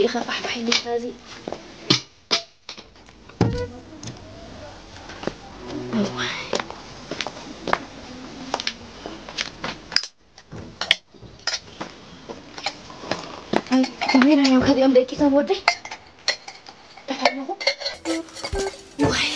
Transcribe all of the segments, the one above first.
ኢኻ ፋሕፋሕ ኢልካ እዚ። ኣይ፣ ከመይ ኢሎም እዮም ከዚኦም ደቂሶም ወደይ? እንታይ ኣለኹ? ዋይ።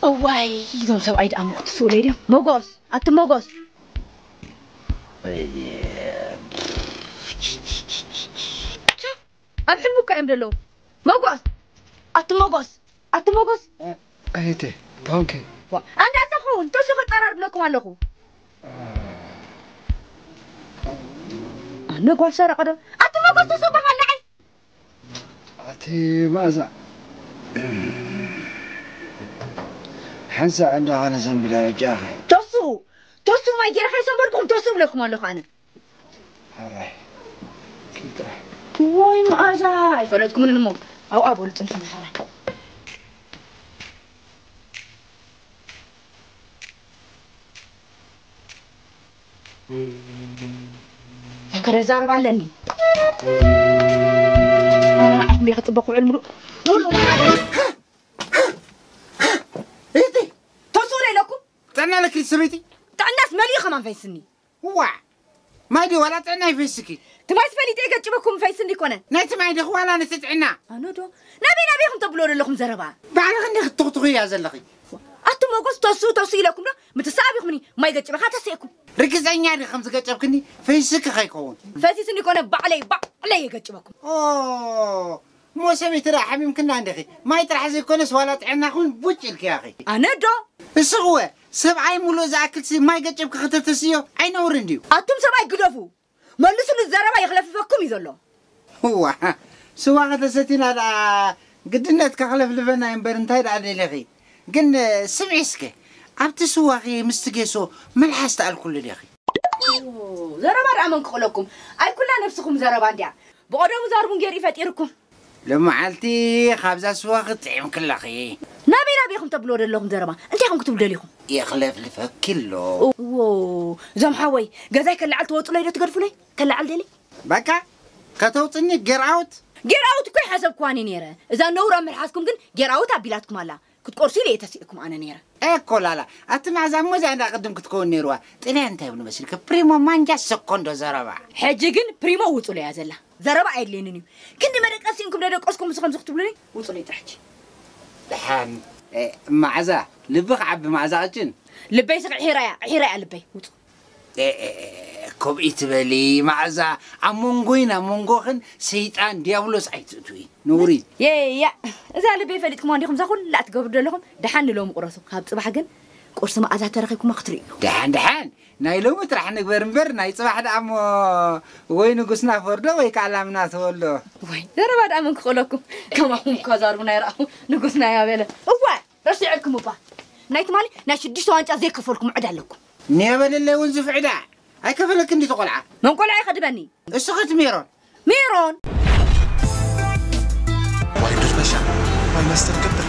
እዋይ፣ እዞም ሰብኣይ ደኣ መቕቲ ስኡለይ ድዮም? መጎስ፣ ኣቲ መጎስ። ኣብ ሕልሚ እኮ እዮም ዘለዉ። መጎስ፣ ኣቲ መጎስ፣ ኣቲ መጎስ። ኣየቴ፣ ኦኬ። ዋ፣ ኣንዳ ተኸውን፣ ተሱ ክጠራርብለኩም ኣለኹ። ኣነ ጓል ሰረቐ ዶ? ኣቲ መጎስ፣ ተሱ በሃል ንዓይ። ኣቲ መኣዛ። ሓንሳእ እንዳ ኸነ ዘንብላ ጫኺ። ተሱ፣ ተሱ ማይ ጌርካ ይሰንበድኩም፣ ተሱ እብለኩም ኣለኹ ኣነ። ኣራይ። ኪድ ጥራሕ። ወይ መኣዛ፣ ኣይፈለጥኩምን እሞ። ኣብኣ በሉ ጽንሑ ንሓራይ። ከረዛርብ ኣለኒ። ኣፍ እንዲኻ ጽበቕ ውዕል ምሉእ። እቲ ተስኡ ዶ ኢለኩም? ጥዕና ኣለኪ ሰበይቲ? ጥዕናስ መሊኡ ከማን ፈይስኒ። ዋ! ማይ ድዩ ዋላ ጥዕና ይፈይስኪ? ትማይ ትፈልጥ እየ ገጭበኩም ፈይስኒ ይኮነ። ናይ ትማይ ዲኹ ዋላ ነቲ ጥዕና? ኣነ ዶ? ናበይ ናበይ ኢኹም ተብሎ ዘለኹም ዘረባ? ባዕልኺ እንዲኺ ትኹትኹ እያ ዘለኺ። ኣቱም መጎስ ተስኡ ተስኡ ኢለኩም ዶ? ምትሳብ ኢኹምኒ ማይ ገጭበካ ተስእኩም። ርግጸኛ ዲኺ ከም ዝገጨብክኒ ፈይስኪ ከይከውን? ፈሲስኒ ይኮነ ባዕለይ ባዕለይ እየ ገጭበኩም። ኦ! እሞ ሰበይቲ ደኣ ሓሚምክና እንዲኺ። ማይ ጥራሕ ዘይኮነስ ዋላ ጥዕናኽውን ቡጭ ኢልክያኺ። ኣነ ዶ? እስኽወ፣ ሰብኣይ ሙሉእ ዝኣክልሲ ማይ ገጭብኪ ከተተስዮ ኣይነውርን ድዩ? ኣቱም ሰብኣይ ግደፉ። መልሱሉ፣ ዘረባ ይኽለፍፈኩም እዩ ዘሎ። እዋ፣ ስዋ ከተሰቲና ደኣ ግድነት ከኽለፍልፈና እዩ እምበር እንታይ ደኣ ደሊኺ? ግን ስምዒ እስከ፣ ኣብቲ ስዋኺ ምስቲ ጌሶ መልሓስ ተኣልኩሉ ዲኺ? ኦ፣ ዘረባ ደኣ መን ክኽእለኩም? ኣይ ኩላ ነብስኹም ዘረባ እንድያ። ብቐደሙ ዛርቡን ገይሩ እዩ ፈጢርኩም። ሎመዓልቲ ካብዛ ስዋ ክትጥዒምኪ ኣለኺ። ናበይ ናበይ ኢኹም ተብልዎ ዘለኹም ዘረባ? እንታይ ኢኹም ክትብሉ ደሊኹም? የኽለፍልፈኪ ኣሎ። እዎ፣ እዞም ሓወይ፣ ገዛይ ከለዓል ትወፁለይ ዶ ትገድፉለይ? ከለዓል ደሊ? በቃ፣ ከተውፅኒ ጌር ኣውት? ጌር ኣውት እኮ ይሓሰብኩዋኒ ነይረ። እዛ ነውር ኣብ መልሓስኩም ግን ጌር ኣውት ኣቢላትኩም ኣላ። ክትቆርሱ ኢለ እየ ተሲእኩም ኣነ ነይረ። ኤኮ ላላ፣ ኣቲ መዓዛ እሞ እዚኣ እንዳ ቅድም ክትከውን ነይርዋ። ጥልያን እንታይ ይብሉ መሲልከ? ፕሪሞ ማንጃ ሰኮንዶ ዘረባ። ሕጂ ግን ፕሪሞ ውጹለይ እያ ዘላ። ዘረባ ኣየድልየንን እዩ። ክንዲ መደቀሲ እንኩም ደደቀስኩም ምስ ከምዚ ክትብሉኒ ውጹለይ ጥራሕ ሕጂ። ደሓን፣ እ፣ መዓዛ፣ ልቢ ክዓቢ መዓዛ ቅጭን። ልበይ ስቕ ዒሒራ እያ፣ ዒሒራ እያ ልበይ። ውጹ። ኤ፣ ኤ፣ ኤ፣ ከምኡ ትበሊ መዓዛ፣ ኣብ መንጎይን ኣብ መንጎኽን ሰይጣን ዲያብሎስ ኣይትእትዊ። ነውሪ። የያ፣ እዛ ልበይ ፈሊጥኩማ እንዲኹም እዛ ኩላ ትገብሩ ዘለኹም? ደሓን ንሎሚ ቁረሱ። ካብ ጽባሕ ግን ቁርሲ መኣዛ ተረኺብኩማ ክትርእዩ። ደሓን፣ ደሓን። ናይ ሎሚ ጥራሕ ንግበር እምበር፣ ናይ ጽባሕ ደኣ እሞ ወይ ንጉስና ፈርዶ ወይ ከዓ ላምና ተወልዶ። ወይ፣ ዘረባ ደኣ መን ክኽእለኩም? ከማኹም እኳ ዛርቡ ናይ ረኣኹ ንጉስና እያ በለ። እዋ፣ ረሲዐልኩም እባ። ናይ ትማሊ ናይ ሽዱሽተ ዋንጫ ዘይከፈልኩም ዕዳ ኣለኩም። ኔበለለይ እውን ዝፍዕዳ። ኣይከፈለክ እንዲ ተቆልዓ። መን ቆልዓ ይኸድበኒ? እስኺ እቲ ሜሮን። ሜሮን። ዋይ ድርበሻ፣ ዋይ መስተር ቅጥል።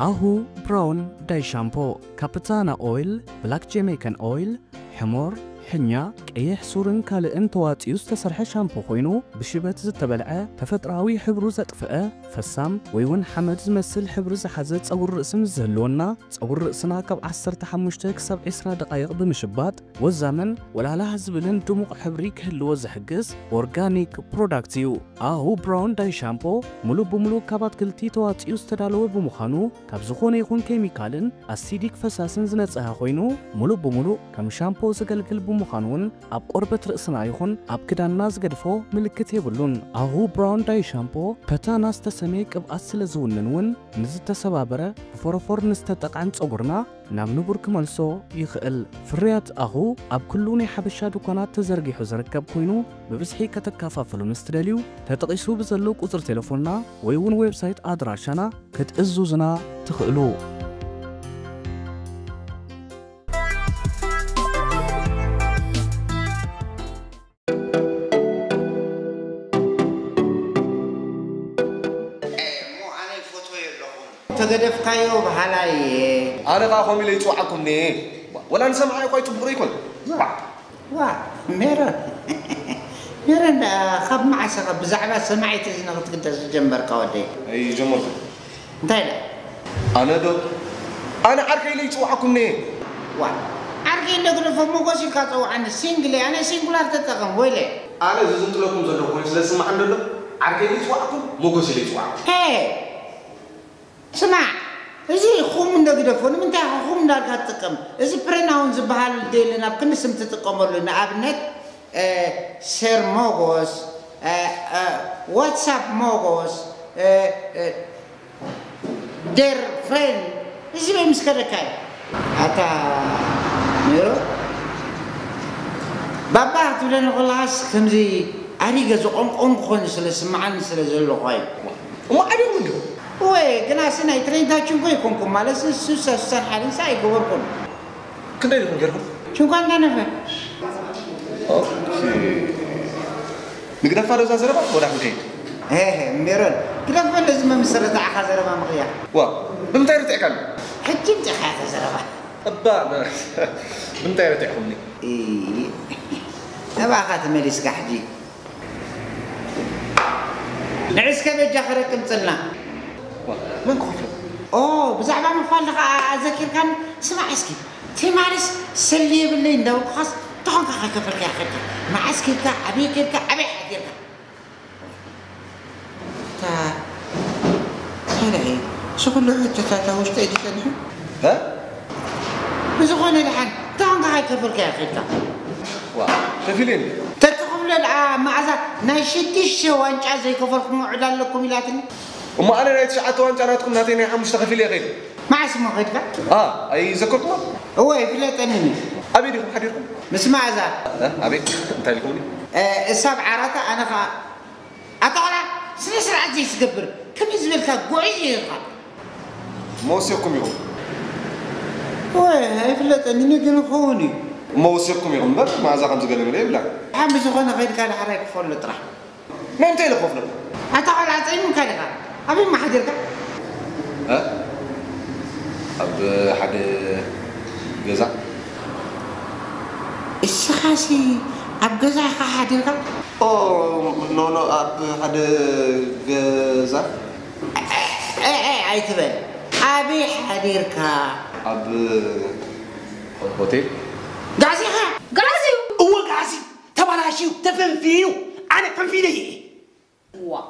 ኣሁ ብራውን ዳይ ሻምፖ፣ ካፕታና ኦይል፣ ብላክ ጄሜይካን ኦይል፣ ሕሞር፣ ሕኛ፣ ቀይሕ ሱርን ካልእን ተዋጺኡ ዝተሰርሐ ሻምፖ ኮይኑ፣ ብሽበት ዝተበልዐ፣ ተፈጥሮኣዊ ሕብሩ ዘጥፍአ፣ ፈሳም ወይ እውን ሓመድ ዝመስል ሕብሪ ዝሓዘ ጸጉሪ ርእሲ ምስ ዝህልወና፣ ጸጉሪ ርእስና ካብ ዓሰርተ ሓሙሽተ ክሳብ ዕስራ ደቓይቕ ብምሽባጥ፣ ወዛምን ወላላህ ዝብልን ድሙቕ ሕብሪ ክህልዎ ዝሕግዝ ኦርጋኒክ ፕሮዳክት እዩ። ኣሁ ብራውን ዳይ ሻምፖ ሙሉእ ብሙሉእ ካብ ኣትክልቲ ተዋጺኡ ዝተዳለወ ብምዃኑ፣ ካብ ዝኾነ ይኹን ኬሚካልን ኣሲዲክ ፈሳስን ዝነጽሀ ኮይኑ፣ ሙሉእ ብሙሉእ ከም ሻምፖ ዘገልግል ምዃኑ እውን ኣብ ቆርበት ርእስና ይኹን ኣብ ክዳንና ዝገድፎ ምልክት የብሉን። ኣሁ ብራውን ዳይ ሻምፖ ፐታና ዝተሰመየ ቅብኣት ስለ ዝውንን እውን ንዝተሰባበረ ብፎረፎር ንዝተጠቕዐን ጸጉርና ናብ ንቡር ክመልሶ ይኽእል። ፍርያት ኣሁ ኣብ ኩሉ ናይ ሓበሻ ድኳናት ተዘርጊሑ ዝርከብ ኮይኑ ብብዝሒ ከተከፋፍሉ ምስ ትደልዩ ተጠቒሱ ብዘሎ ቁጽሪ ቴሌፎንና ወይ እውን ዌብሳይት ኣድራሻና ክትእዝዙና ትኽእሉ። እሞ ኣነ ይፈትወዮ ኣለኹ። ተገደፍካዮ በሃላይ እየ። ኣነ ኸኣ ከምኡ ኢለ ይጽውዓኩም እየ። ወላ ንሰምዓዮ እኳ ይጽቡቕ ኣይኮነን። ዋ ሜሮን ሜሮን ካብ መዓስ ኢኻ ብዛዕባ ሰማዒት እዝኒ ክትግደስ ዝጀመርካ ወደይ? ኣይጀመርኩን። እንታይ ኢለ? ኣነ ዶ ኣነ ዓርከይ ኢለ ይጽውዓኩም እየ። ዋ ዓርከይ እንዶ ግደፎ ሞጎስ ኢልካ ጸውዓኒ ሲንግል እየ ኣነ ሲንጉላር ተጠቐም ወይለ። ኣነ ዝዝንጥለኩም ዘለኹ ኮይኑ ስለ ዝስምዓኒ ዘሎ ዓርከይ ኢለ ይጽውዓኩም ሞጎስ ኢለ ይጽውዓኩም። ሄ ስማዕ እዚ ኹም እንዶ ግደፎ ንምንታይ ኢኻ ኹም እንዳልካ ትጥቀም? እዚ ፕረናውን ዝበሃል እንዶ የለን ኣብ ክንዲ ስም ትጥቀመሉ ንኣብነት ሴር ሞጎስ ዋትሳፕ ሞጎስ ዴር ፍሬንድ እዚ በይ ምስ ከደካ እዩ ኣታ ሜሮ ባባ ክትብለኒ ከለኻስ ከምዚ ኣሪገ ዝቆምቆም ክኾን ስለ ዝስምዓኒ ስለ ዘለኹ እዩ እሞ ዓብዮም እንዲኹም እወ ግናሲ ናይ ትሬንታችን ኮ ይኮንኩም ማለት ስሳ ስሳን ሓደን ሳ ኣይገበርኩም ክንደይ ዲኹም ጌርኩም ሽንኳን ተነፈ ንግደፋ ዶ እዛ ዘረባ ወዳ ክንከይድ ሜሮን ግደፈ ነዚ መምሰረታዕኻ ዘረባ ምቕያር ዋ ብምንታይ ርትዕካኒ ሕጂ ምፅእኻ እያ ዘረባ እባ ብምንታይ ረቲዕኩምኒ እባኻ ተመሊስካ ሕጂ ንዕስከ በጃ ክረቅም ጽልና መን ክኸፍሎ ኦ ብዛዕባ ምፋል ኸዓ ኣዘኪርካን ስማዕ እስኪ ትማልስ ሰሊ የብለይ እንዳበልኩኻስ ተኾንካ ከይከፈልካ ይኸድካ መዓስ ኬድካ ኣበይ ኬድካ ኣበይ ሓዲርካ እታ እንታይ ደኣ እዩ እዚ ኩሉ ሕቶታት ኣብ ውሽጠይ ድዩ ጸኒሑ ብዝኾነ ደሓን እንታይ ኮንካ ከይከፈልካዮ ኬድካ ከፊለ እንዲ ተትኸፍሎ ደኣ መኣዛ ናይ ሽዱሽተ ዋንጫ ዘይከፈልኩሞ ዕዳ ኣለኩም ኢላትኒ እሞ ኣነ ናይ ትሽዓተ ዋንጫ ናትኩም ናተይ ናይ ሓሙሽተ ከፊለ እየ ከይደ መዓስ እሞ ኸድካ ኣይዘከርኩማ እወ ይፍለጠኒ ኣበይ ዲኹም ሓዲርኩም ምስ መኣዛ ኣበይ እንታይ ኢልኩምኒ እሳብ ዓራታ ኣነ ኸዓ ኣታ ቆልዓ ስነ ስርዓት ዘይትገብር ከመይ ዝበልካ ጉዕይ ኢኻ መወሲኽኩም ኢኹም ወይ ኣይፍለጠኒ ግን ክኸውን እዩ መወሲኽኩም ኢኹም እምበር መኣዛ ከም ዝገለመለ የብላ ሓሚ ዝኾነ ኸይድካ ዳሕራይ ክፈሎ ጥራሕ ናይ እንታይ ኢለ ክኸፍለኩም ኣታ ቆልዓ ጸይምካ ዲኻ ኣበይ ማሓዲርካ ኣብ ሓደ ገዛ እስኻሲ ኣብ ገዛ ኢኻ ሓዲርካ ኖ ኖ ኣብ ሓደ ገዛ ኣይትበል ኣበይ ሓዲርካ ኣብ ሆቴል ጋዜኻ ጋዜኡ እወ ጋዚ ተባላሽዩ ተፈንፊኑ ኣነ ፈንፊነ እየ ዋ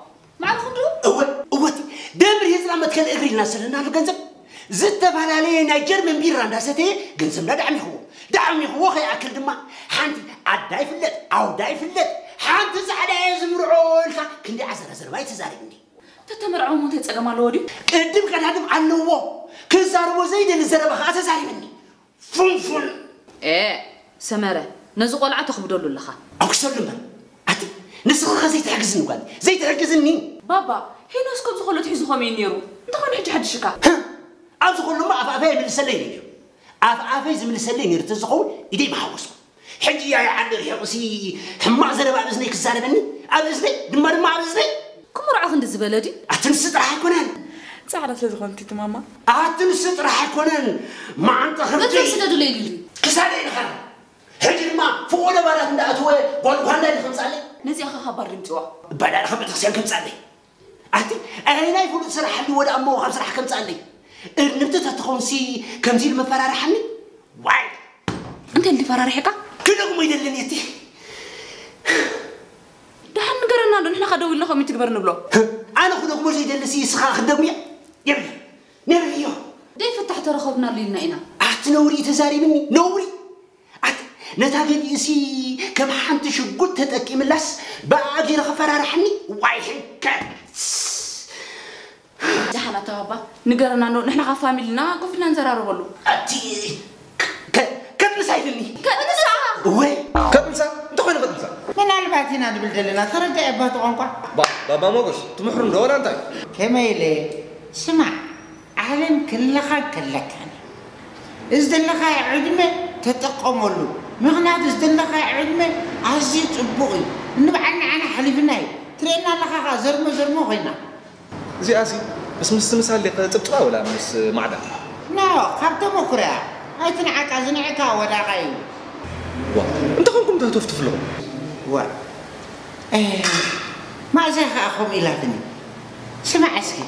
ማዕረ ክንዱ እወ እወቲ ደምር ህዝና መትከል እግሪ ኢልና ዘለናሉ ገንዘብ ዝተፈላለየ ናይ ጀርመን ቢራ እንዳሰተየ ገንዘብና ዳዕሚኽዎ ዳዕሚኽዎ ከይኣክል ድማ ሓንቲ ኣዳ ይፍለጥ ኣውዳ ይፍለጥ ሓንቲ ፃዕዳ እየ ዝምርዖ ኢልካ ክንዲ ዓዘራ ዘረባ ይተዛሪብኒ ተተመርዐው ሞ እንታይ ፀገም ኣለዎ ድዩ ቅድም ቀዳድም ኣለዎ ክዛረቦ ዘይደሊ ዘረባ ከዓ ተዛሪብኒ ፉንፉን ኤ ሰመረ ነዚ ቆልዓ ተኽብደሉ ኣለኻ። ኣጉሰሉ እምበር ኣቲ ንስኺ ኸ ዘይትሕግዝኒ ጓል ዘይትሕግዝኒ ባባ ሄኖስ ከምዚ ከሎ ትሒዙ ከመይ ነይሩ እንተኾነ ሕጂ ሓድሽካ ኣብዚ ከሎ እሞ ኣፍ ኣፈይ ኣይምልሰለይ ነይሩ ኣፍ ኣፈይ ዝምልሰለይ ነይሩ ተዝኸውን ኢደይ ምሃወስኩ ሕጂ እያ ይዓሊ ርሒቑሲ ሕማቕ ዘረባ ኣብ እዝነይ ክዛረበኒ ኣብ እዝነይ ድማ ድማ ኣብ እዝነይ ክምርዖ ክንዲ ዝበለ ድዩ ኣትንስ ጥራሕ ኣይኮነን ጻዕዳ ስለ ዝኾነት እቲ ማማ ኣትንስ ጥራሕ ኣይኮነን መዓንጣ ከብደይ በትሪ ስደዱለይ ሊሊ ክሳደይ ንኸር ሕጂ ድማ ፍቑዶ ባራት እንዳኣትወ ጓል ጓንዳ ድዩ ከምጻለይ ነዚኣ ኸ ካብ ባር ድምፅዋ ባዳሪ ካብ ቤተክርስትያን ከምጻለይ ኣቲ ኣይ ናይ ፍሉጥ ስራሕ ሃልዎ ደኣ እሞ ካብ ስራሕ ከምጻለይ እርንብቲ ተትኸውንሲ ከምዚ ኢሉ መፈራርሓኒ ዋይ እንታይ ኢሉ ፈራሪሕካ ክደግሞ ይደልን እቲ ደሓን ንገረና ዶ ንሕና ከ ደው ኢልና ከምኡ ትግበር ንብሎ ኣነ ክደግሞ ዘይደልሲ እስኻ ክደግሞ የብለ ነብርዮ ደይ ፍታሕ ተረኸብናሉ ኢልና ኢና ኣቲ ነውሪ ተዛሪብኒ ነውሪ ኣቲ ነታ ገሊኡሲ ከም ሓንቲ ሽጉጥ ተጠቂምላስ ብኣ ገይሩ ክፈራርሓኒ። ዋይ ሕከት። ደሓን ኣታ ባባ፣ ንገረና እንዶ፣ ንሕና ካብ ፋሚሊና ኮፍ ኢልና ንዘራረበሉ። ኣቲ ከ-፣ ከጥንሳ ኢልኒ። ከጥንሳ? ወይ ከጥንሳ? እንታይ ኮይኑ ከጥንሳ? ምናልባት ኢና ንብል ዘለና፣ ተረዳኢ ኣባቱ ቋንቋ። ባ-፣ ባባ ሞጎስ፣ ትምሕሩ እንዶ ወላ እንታይ? ከመይ ኢለ? ስማዕ፣ ዓለም ከለኻን ከለካን እያ። እዚ ዘለኻዮ ዕድመ ተጠቀመሉ። ምኽንያቱ እዚ ዘለኻዮ ዕድመ ኣዝዩ ጽቡቕ እዩ። ንባዕልና ዓና ሓሊፍና እዩ። ትርእየና ኣለኻ ኸኣ ዘርሞ ዘርሞ ኮይና። እዚኣሲ ምስ፣ ምስ ትምሳሌ ከጥብጥባ ወላ ምስ ማዕዳ? ኖ፣ ካብ ተመኩሮ እያ። ኣይትንዓቃ፣ ዝንዕካ ወዳቓ እዩ። ዋ፣ እንታይ ኮንኩም ተህተፍትፉ ኣለኹም? ዋ፣ እ፣ ማእዛ ኸኣ ከምኡ ኢላትኒ። ስማዕ እስኪ፣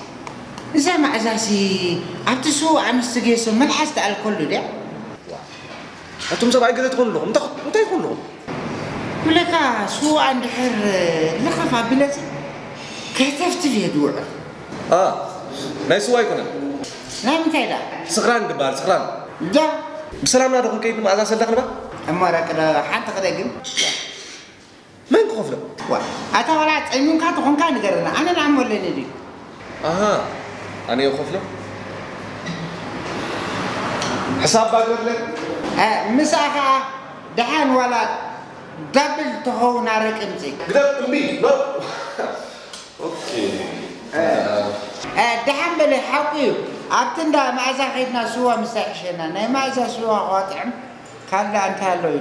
እዛ ማእዛሲ ኣብቲ ስዉእ ኣንስቲ ጌሶ መልሓስ ትኣልከሉ ድያ? ዋ፣ ኣቱም ሰብኣይ ገለ ትኾኑ ኣለኹም። እንታይ፣ እንታይ ትኾኑ ኣለኹም? ብለካ ስዉእ እንድሕር ልኸፍ ኣቢለሲ ከተፍትፍ እየ ድውዕል። ኣ፣ ናይ ስዋ ኣይኮነን። ናይ ምንታይ ደኣ? ስኽራን ድበሃል፣ ስኽራን። እንዳ? ብሰላምና ዶ ክንከይድ ንማእዛ ሰልዳ ክንባ? እሞ ረቂ ዶ ሓንቲ ክደግም? መን ክኸፍሎ? ዋ፣ ኣታ ቆልዓ ጸሚምካ ተኾንካ ንገረና፣ ኣነ ንኣሞ ኣለኒ ድዩ? ኣሃ፣ ኣነ እየ ክኸፍሎ? ሕሳብ ባዶ ኣለኒ? እ፣ ምስኣ ኸኣ ደሓን ዋላ ዳብል ተኸውን ኣረቂ ምጽእ። ግደፍ፣ እምቢ፣ ኖ። ኦኬ። እ፣ እ፣ ደሓን በለ፣ ሓቁ እዩ። ኣብቲ እንዳ መኣዛ ከይድና ስዋ ምስታይ ይሕሸና። ናይ መኣዛ ስዋ ኸዋ ጥዕም። ካልእ እንታይ ኣሎ እዩ?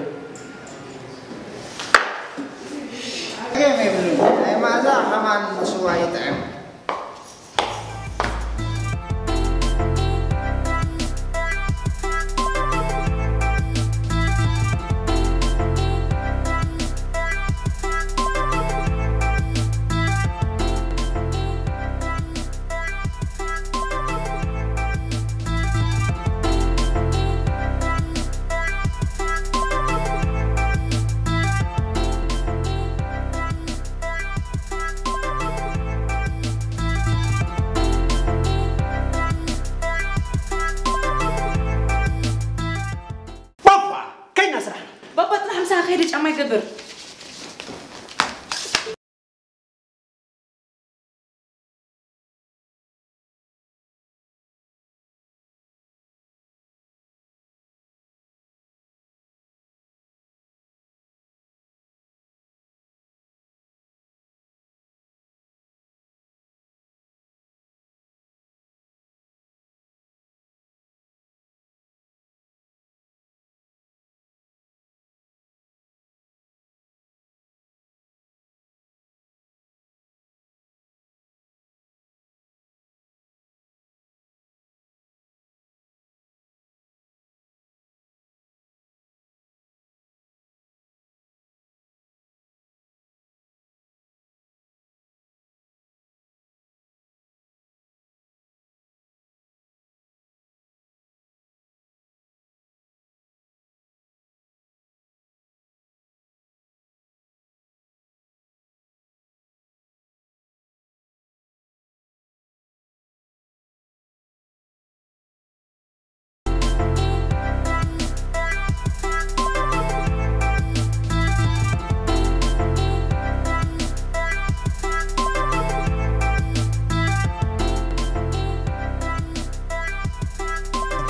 ጸገም የብሉን። ናይ መኣዛ ከማን ስዋ ይጥዕም። ባባ፣ ከይና ስራሕ። ባባ፣ ጽናሕ፣ ምሳኻ ከይደ ጫማ ይገብር።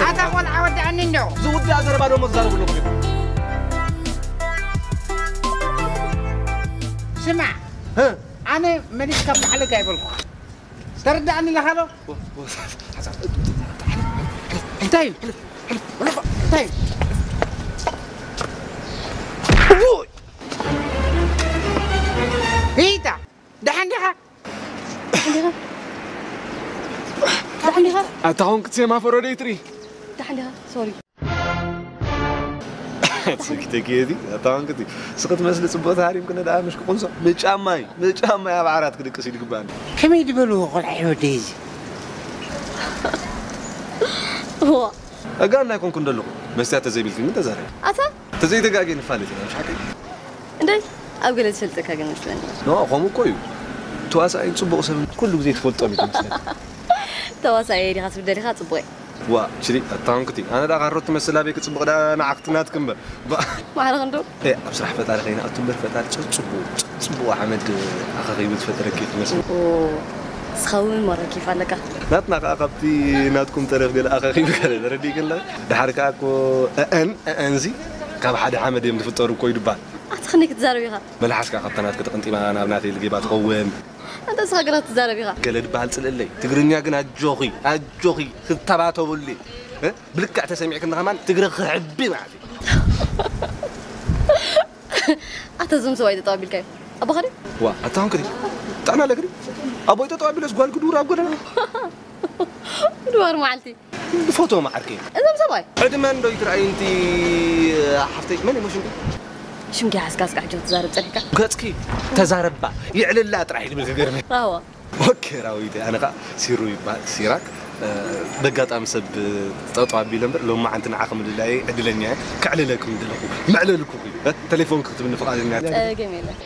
ኣታ ቆልዓ ወድኣኒ እንዶ። ዝውዳእ ዘረባ ደሞ ትዛረቡ ኣለኹም ኢኹም። ስማዕ፣ ህ? ኣነ መሊስካ ባዕለይ ኣይበልኩ። ተረዳእኒ ኣለኻ ዶ? እንታይ እዩ? እንታይ እዩ? ሪታ፣ ደሓን ዲኻ? ደሓን ዲኻ? ኣታ ኾንክ ሴማፎሮ ደይ ትርኢ? ደሓን ዲኻ? ሶሪ። ስክተኪ እቲ ኣታ ኾንክ እቲ ስኽት መስሊ ጽቡቕ ተሃሪምክኒ ደኣ ምሽ ክቁንሶ። ብጫማይ፣ ብጫማይ ኣብ ዓራት ክድቅስ ኢሉ ይግባኣኒ። ከመይ ዝበሉ ቆልዓ እዩ ወደይ እዚ? ዋ። ኣጋ ናይ ኮንኩ እንደለኹ። መስትያት ተዘይብልኪ ግን ተዛረቢ። ኣታ? ተዘይተጋጌ ንፋለጥ ኢና፣ ምሽ ሓቀይ? እንደይ ኣብ ገለ ዝፈልጠካ ግን መስለኒ። ኖ፣ ከምኡ እኮ እዩ። ተዋሳኣይን ጽቡቕ ሰብን ኩሉ ግዜ ትፈልጦም እዩ መስለኒ። ተዋሳኣይ ዲኻ ትብል ደሊኻ ጽቡቕ እየ። ዋ ሽሪ ኣታንኩቲ ኣነ ዳ ካሮት ትመስል ኣበይ ክጽቡቕ ዳ ንዓኽቲ ናትክ እምበር። ባ- ማዕረ ክንዱ። ኤ ኣብ ስራሕ ፈጣሪ ከይንኣቱ እምበር ፈጣሪ ጸጽቡ ጸጽቡ ሓመድ ኣኻኺቡ ዝፈጠረኪ ትመስል። ኦ ስኻውን ማራኪ ፋለካ። ናትና ከኣ ካብቲ ናትኩም ተረፍ ገለ ኣኻኺቡ ገለ ተረዲእክላ። ድሓር ከኣ እኮ እአን እአንዚ ካብ ሓደ ሓመድ እዮም ዝፍጠሩ እኮ ይድባል። ኣቲ ክንደይ ክትዛረብ ኢኻ? መልሓስካ ካብታ ናትክ ተቐንጢማ ናብ ናተይ ልጌባ ትኸውን። ኣንተ ንስኻ ግና ትዛረብ ኢኻ። ገለ ድበሃል ጽልእለይ። ትግርኛ ግን ኣጆኺ፣ ኣጆኺ፣ ክተባተቡሊ። እ? ብልክዕ ተሰሚዕክኒ ከማን ትግረ ክሕቢ ማለት እዩ። ኣታ እዞም ሰብኣይ ጠጠው ኣቢልካዮም። ኣቦኻ ድዩ? ዋ፣ ኣታ ሆንክዲ። ጥዕና ኣለክዲ? ኣቦይ ጠጠው ኣቢለስ ጓል ክድውር ኣብ ጎደና? ድዋር መዓልቲ። ብፎቶ መዓርከይ። እዞም ሰብኣይ? ዕድመ እንዶ ይትረኣዩ እንቲ ሓፍተይ፣ መን እሞ ሽምኪ? ሽምኪ ሓዝካ እስካዕ ሕጂ ክትዛረብ ጸኒሕካ? ገጽኪ ተዛረባ፣ ይዕልላ ጥራሕ እዩ ዝብል ክገርም። ኣዋ። ኦኬ፣ ራዊት፣ ኣነ ኸኣ ሲሩ ይበሃል፣ ሲራክ። እ፣ በጋጣሚ ሰብ ጠጠው ኣቢለ እምበር፣ ሎሚ መዓንቲ ንዓኺ ምልላየይ ዕድለኛ እየ። ከዕልለኪ ምደለኹ፣ መዕለልኩኺ። እ፣ ተሌፎንኪ ክትብኒ ፍቓደኛ እያ? ጸገም የለን።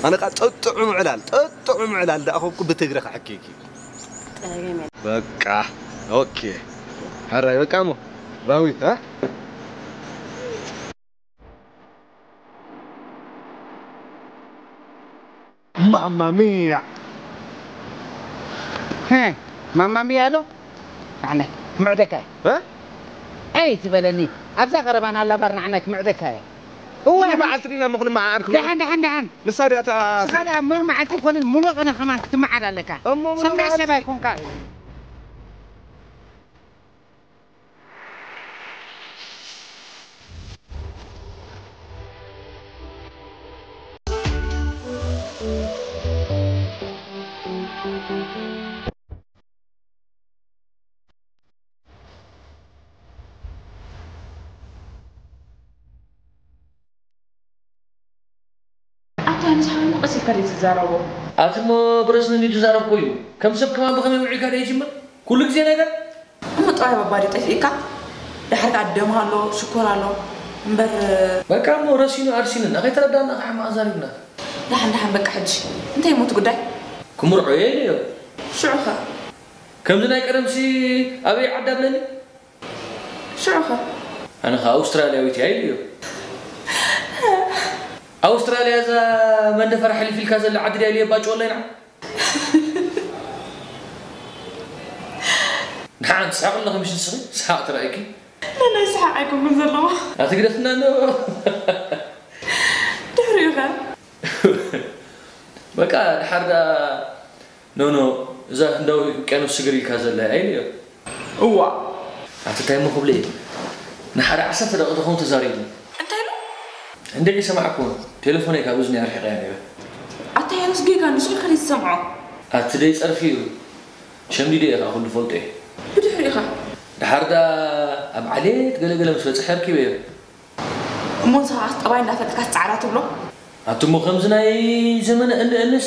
ኣነ ኸኣ ጥዑም ዕላል፣ ጥዑም ዕላል ደኣ ኾንኩ ብትግረ ክሕኪኪ። ጸገም የለን። በቃ፣ ኦኬ። ሕራይ፣ በቃ እሞ፣ ራዊት፣ እ? ማማ ሚያ። ሄ፣ ማማ ሚያ ኣሎ? ኣነ፣ ምዕደካ እየ። እ? ኣይ ትበለኒ፣ ኣብዛ ቀረባና ኣላ ባር ንዓና ክምዕደካ እየ። እዋ፣ ሙሉ መዓልቲ ዲና ምኽሊ መዓርኩ። ደሓን፣ ደሓን፣ ደሓን። ንሳ ድኣ እታ ንስኻ ደኣ ሙሉ መዓልቲ ኣይኮነን፣ ሙሉ ቀነ ከማን ክትመዓድ ኣለካ። እሞ ሙሉ ሰናይ መዓልቲ ሰብ ኣይኮንካ። ኣታ ንስኻ እሞ ቀስ ኢልካ ድዩ ትዛረቦ? ኣቲ እሞ ብረስኒ እንድዩ ዝዛረብ እኮ እዩ። ከም ሰብ ከማን ብኸመይ ውዒልካ ድኣ ይጅምር? ኩሉ ግዜ ነገር? እሞ ጠባይ ባባ ድዩ ጠፊእካ? ደሓር ከኣ ደም ኣሎ፣ ሽኮር ኣሎ። እምበር በቃ እሞ ረሲኑ ኣርሲኑና፣ ከይተረዳእና ከኣ ሕማቕ ዛሪብና። ደሓን ደሓን በቃ ሕጂ። እንታይ እሞ እቲ ጉዳይ? ክምርዖ እየ ኢለዮ። ሽዑ ኸ? ከምዚ ናይ ቀደምሲ ኣበይ ዓዲ ኣብለኒ? ሽዑ ኸ? ኣነ ኸኣ ኣውስትራልያዊት እያ ኢለዮ። ኣውስትራልያ እዛ መንደፈራ ሕልፍ ኢልካ ዘላ ዓዲ ድያ ኢለዮ ባጭወለይ ንዓ። ደሓን ትስሓቕ ኣለኺ ምሽ ንስኺ? ሰሓቕ ትረኣይኪ። ንዓይ ሰሓቕ ኣይኮንኩን ዘለኹ። ኣቲ ግደፍና እንዶ። ድሕሪኡ ኸ? በቃ ድሓር ደኣ ኖ ኖ፣ እዛ ህንዳዊ ውቅያኖስ ስግር ኢልካ ዘላ እያ ኢለዮ። እዋ። ኣቲ እንታይ እሞ ክብለ እየ? ንሓደ ዓሰርተ ደቂቕ ተኾኑ ተዛሪቡ። እንታይ ኢሉ? እንድዒ ሰማዕኩ፣ ቴሌፎነይ ካብ እዝኒ ኣርሒቐያ ነይረ። ኣታ ያኑስ ጌጋ ንሱ ኢልካ ድዩ ትሰምዖ? ኣቲ ደይ ጸርፊ እዩ። ሸምዲደ እየ ከዓ ኩሉ ፈልጦ እየ። ብድሕሪኡ ኸ? ድሓር ደኣ ኣብ ዓሌት ገለገለ ምስ በጽሐ ኣርኪበዮ። እሞ ንስኻ ኸስ ጠባይ እንዳፈለጥካ ጻዕዳ ትብሎ? ኣቲ እሞ ከምዚ ናይ ዘመነ እንደ እንስ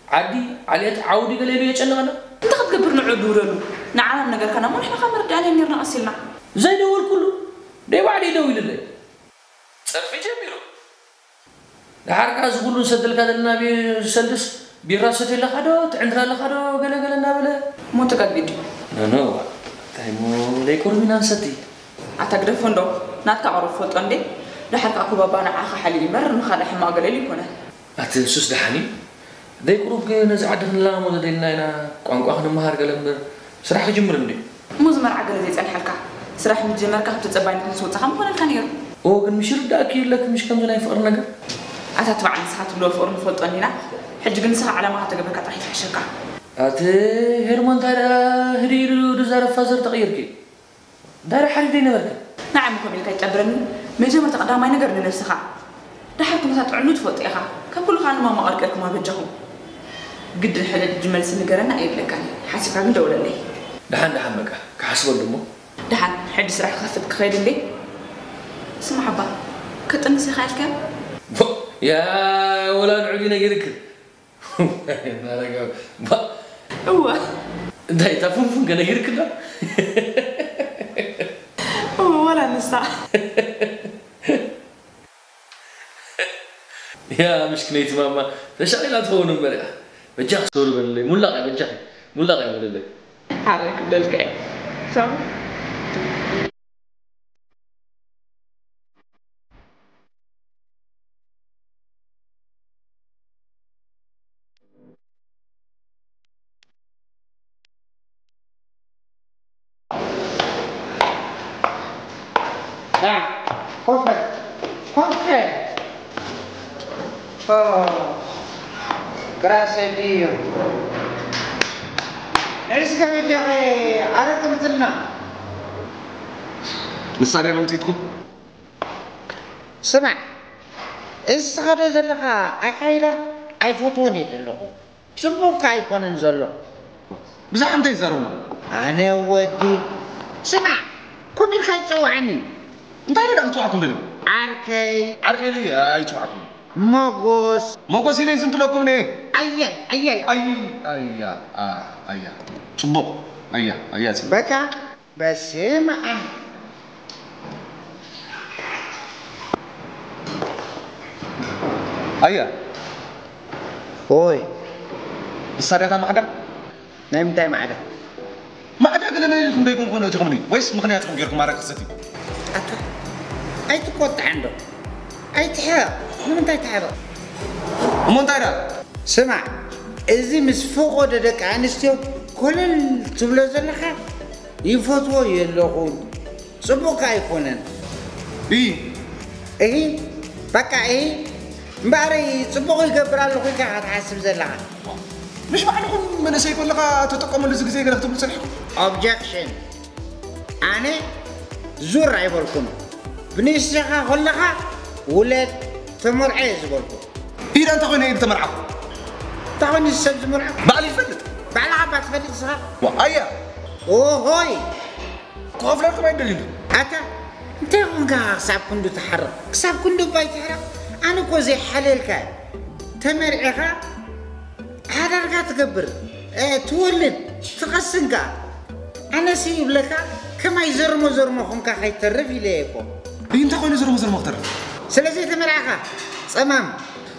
ዓዲ ዓሌት ዓውዲ ገለ ኢሉ የጨንቐና። እንታይ ክትገብር ንዑ ድውለሉ? ንዓና ነገርካና እሞ ንሕና ኸ መረዳእና ነርና ቀስ ኢልና። ዘይደወልኩሉ ደይ ባዕለይ ደዊሉለይ። ጸርፊ ጀሚሩ። ደሓር ከኣ እዚ ኩሉ ንሰደልካ ዘለና ቢ-፣ ዝሰልስ ቢራ ሰትየ ኣለኻ ዶ? ትዕንድር ኣለኻ ዶ? ገለ ገለ እናበለ። እሞ ተጋጊ ድዩ? ኖ፣ ኖ፣ እንታይ እሞ ደይ ቁርብ ኢና ንሰቲ። ኣታ ግደፎ እንዶ፣ ናትካ ቁሩብ ፈልጦ እንዴ? ደሓር ከኣ እኮ ባባ ንዓኻ ሓልዩ እምበር ንኻልእ ሕማቕ ገለ ኢሉ ኣይኮነን። ኣቲ ንሱስ ደሓን እዩ። ደይ ቁሩብ ግን ነዚ ዓዲ ክንለማመዶ ደሊና ኢና፣ ቋንቋ ክንመሃር ገለ እምበር ስራሕ ክጅምር እንድዩ። እሞ እዚ መርዓ ገለ ዘይጸንሐልካ፣ ስራሕ ምስ ጀመርካ ካብ ተጸባይነት ምስ ወጻኻ ምኾነልካ ነይሩ። ኦ፣ ግን ምሽ ይርዳእኪ የለኪ፣ ምሽ ከምዚ ናይ ፍቕሪ ነገር። ኣታ እቲ በዓል ንስኻ ትብሎ ፍቕሪ ንፈልጦ እንዲና፣ ሕጂ ግን ንስኻ ዓላማኻ ተገብርካ ጥራሕ እዩ ዝሕሸካ። ኣቲ ሄርሞ እንታይ ደኣ ህድእ ኢሉ ድዛረብ ፋዘር ተቐይርኪ። ዳረ ሓሪፍ ዘይነበርክን። ንዓይ ምኮም ኢልካ ይጨብረኒ። መጀመርታ ቀዳማይ ነገር ንነብስኻ። ደሓር ኩነታት ጥዕኑ ትፈልጦ ኢኻ። ካብ ኩሉ ከኣ ንማማ ቀርቂርኩማ በጃኹም። ግድን ሕደ ሕጂ መልሲ ንገረና ኣይብለካን። ሓሲብካ ግን ደውለለይ። ደሓን ደሓን በቃ ክሓስበሉ እሞ። ደሓን ሕጂ ስራሕ ክኸፍት ክኸይድ እንዴ? ስማዕ እባ ክጥንስ ኢኻ ኢልካዮ? ያ ወላ ንዑ ድዩ ነጊርክን? ማረጋዊ። ባ- እወ። እንታይ እታ ፉንፉን ከነጊርክላ? እወ፣ ወላ ንሳ። ያ ምሽክነይቲ ማማ ተሻቒላ ትኸውን እምበር እያ። በጃኺ ሶሪ በልለይ፣ ሙላቕ እያ በጃኺ፣ ሙላቕ እያ በልለይ። ሓራይ ክብለልካ እየ። ሳሚ። ና፣ ኮፍ በል፣ ኮፍ በል። ኦ፣ ግራሰ ድዮ? እስከ በጃኺ ኣረቂ ምጽልና። ንሳ ድያ መምጺትኩም? ስማዕ፣ እዚ ትኸዶ ዘለኻ ኣካይዳ ኣይፈትዎን እየ ዘለኹ። ጽቡቕ ከኣ ኣይኮነን ዘሎ። ብዛዕባ እንታይ ይዛረቡ? ኣነ ወዲ። ስማዕ፣ ከምኡ ኢልካ ኣይትጸውዓኒ። እንታይ ኢለ ደኣ ክጽውዓኩም ደልየ? ዓርከይ። ዓርከይ ኢለ ኣይጽውዓኩም። ሞጎስ። ሞጎስ ኢለ ዝንትለኩም እየ። ኣየ፣ ኣየ። ኣይ፣ ኣያ፣ ኣ፣ ኣያ። ጽቡቕ። ኣያ፣ ኣያ፣ ጽቡቕ። በቃ። በስመ ኣብ። ኣያ። ኦይ። ንሳ ድያ እታ ማዕዳ? ናይ ምንታይ ማዕዳ? ማዕዳ ገለ ናይ ኢልኩም ዶ ይኮን እቲኹምኒ? ወይስ ምኽንያትኩም ጌርኩም ኣረቂ ክሰቲ? ኣታ፣ ኣይትቆጣዕ እንዶ። ኣይትሕረቕ። ንምንታይ ትሕረቕ? እሞ እንታይ ደኣ? ስማዕ፣ እዚ ምስ ፈቖዶ ደቂ ኣንስትዮ ኮለል ትብሎ ዘለኻ ይፈትዎ የለኹን። ጽቡቕ ከኣ ኣይኮነን። እይ። እሂ፣ በቃ እሂ። እምበኣረይ ጽቡቕ ይገብር ኣለኹ ኢልካ ኢኻ ትሓስብ ዘለኻ። ምሽ ባዕልኹም መንእሰይ ከለኻ ተጠቀመሉ እዚ ግዜ ገለ ክትብሉ ጸኒሕኩም? ኦብጀክሽን። ኣነ ዙር ኣይበልኩን። ብንእሽተኻ ከለኻ ውለድ ተመርዖ እየ ዝበልኩ። ኢዳ እንታይ ኮይነ እየ ዝተመርዓኹ? እንታይ ኮይኑ ሰብ ዝመርዖ? ባዕሉ ይፈልጥ። ባዕልኻ እባ ትፈልጥ ንስኻ? ዋ፣ ኣያ። ኦሆይ። ክኸፍለልኩም ኣይደልዩን። ኣታ፣ እንታይ ኾንካ ክሳብ ክንዱ ትሓርቕ? ክሳብ ክንዱ እባ ኣይትሕረቕ። ኣነ እኮ ዘይሓልየልካ እየ። ተመርዒኻ ሓዳርካ ትገብር፣ እ፣ ትወልድ፣ ትቐስን ከኣ። ኣነሲ ይብለካ፣ ከማይ ዘርሞ ዘርሞ ኾንካ ከይተርፍ ኢለ እየ እኮ። እዩ እንታይ ኮይኑ ዘርሞ ዘርሞ ክተርፍ? ስለ ዘይተመርዓኻ፣ ጸማም።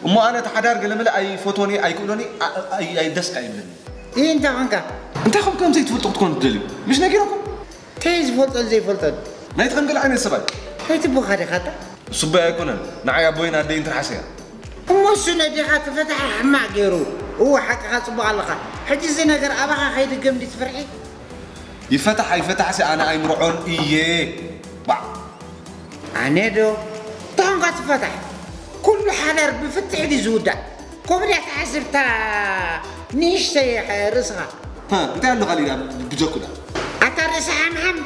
እሞ ኣነ እቲ ሓዳር ገለመለ ኣይፈትዎን እየ፣ ኣይክእሎን እየ፣ ኣ-፣ ኣይ-፣ ኣይ-፣ ደስ ከኣ ይብለኒ። እዩ እንታይ ኾንካ? እንታይ ከም ከም ዘይትፈልጡ ክትኮኑ ትደልዩ? ምሽ ነጊረኩም? እንታይ ዝፈልጦን ዘይፈልጦን? ናይቲ ከም ገለ ዓይነት ሰብኣይ። ናይቲ ቦኻ ዲኻ ኣታ? እሱ ኣቦይ ኣይኮነን፣ ንዓይ ኣቦይን ኣደይን ትርሓስ እያ። እሞ እሱ ነዴኻ ተፈታሒ ሕማቕ ገይሩ። እወ፣ ሓቅኻ ጽቡቕ ኣለኻ። ሕጂ እዚ ነገር ኣባኻ ከይድገም ድዩ ትፍርሒ? ይፈታሕ ኣይፈታሕሲ ኣነ ኣይምርዖን እየ። ባዕ። ኣነ ዶ? እንታይ ኾንካ ትፈታሕ? ኩሉ ሓዳር ብፍትሒ ድዩ ዝውዳእ? ከምኡ ድያ ትሓስብ እታ ንእሽተይ ርእስኻ? ሃ፣ እንታይ ኣሎ ካሊእ ደኣ ብጀኩ ደኣ? ኣታ ርእሲ ሓምሓም፣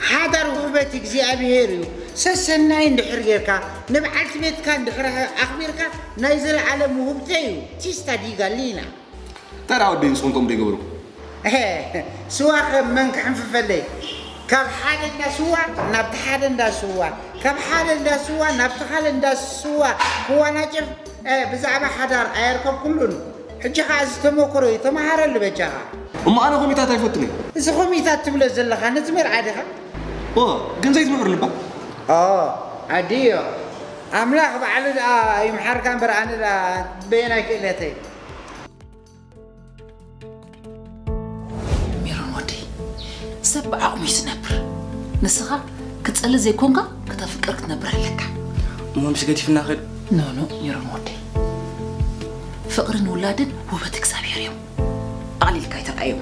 ሓዳር ውህበት እግዚኣብሄር እዩ። ሰሰናይ እንድሕር ጌርካ፣ ንበዓልቲ ቤትካ እንድሕር ኣኽቢርካ፣ ናይ ዘለዓለም ውህብቶ እዩ። ቲስታ ዲ ጋሊና። እንታይ ደኣ ወደይ ንስኹም ከምኡ ዘይገበርኩም? እሄ፣ ስዋ ከ መን ክሕንፍፈለይ? ካብ ሓደ እንዳ ስዋ ናብቲ ሓደ እንዳ ስዋ፣ ካብ ሓደ እንዳ ስዋ ናብቲ ካልእ እንዳ ስዋ ክዋናጨፍ፣ እ፣ ብዛዕባ ሓዳር ኣየርከብኩሉን። ሕጂ ኸኣ እዚ ተመክሮ እዩ፣ ተመሃረሉ በጃኻ። እሞ ኣነ ኮሚታት ኣይፈቱን እየ። እዚ ኮሚታት ትብሎ ዘለኻ ነቲ መርዓ ዲኻ? ኦ፣ ግን ዘይትምዕርሉ እባ። ኦ፣ ኣድዮ። ኣምላኽ ባዕሉ ደኣ ይምሓርካ እምበር ኣነ ደኣ በየናይ ክእለተይ? ሜሮን ወደይ፣ ሰብ ብዓቕሙ እዩ ዝነብር። ንስኻ ክትጸሊ ዘይኮንካ ከተፍቅር ክትነብር ኣለካ። እሞ ምስ ገዲፍና ኸድ? ኖ፣ ኖ፣ ሜሮን ወደይ። ፍቕርን ውላድን ውበት እግዚኣብሔር እዮም። ኣቕሊልካ ኣይትርኣዮም።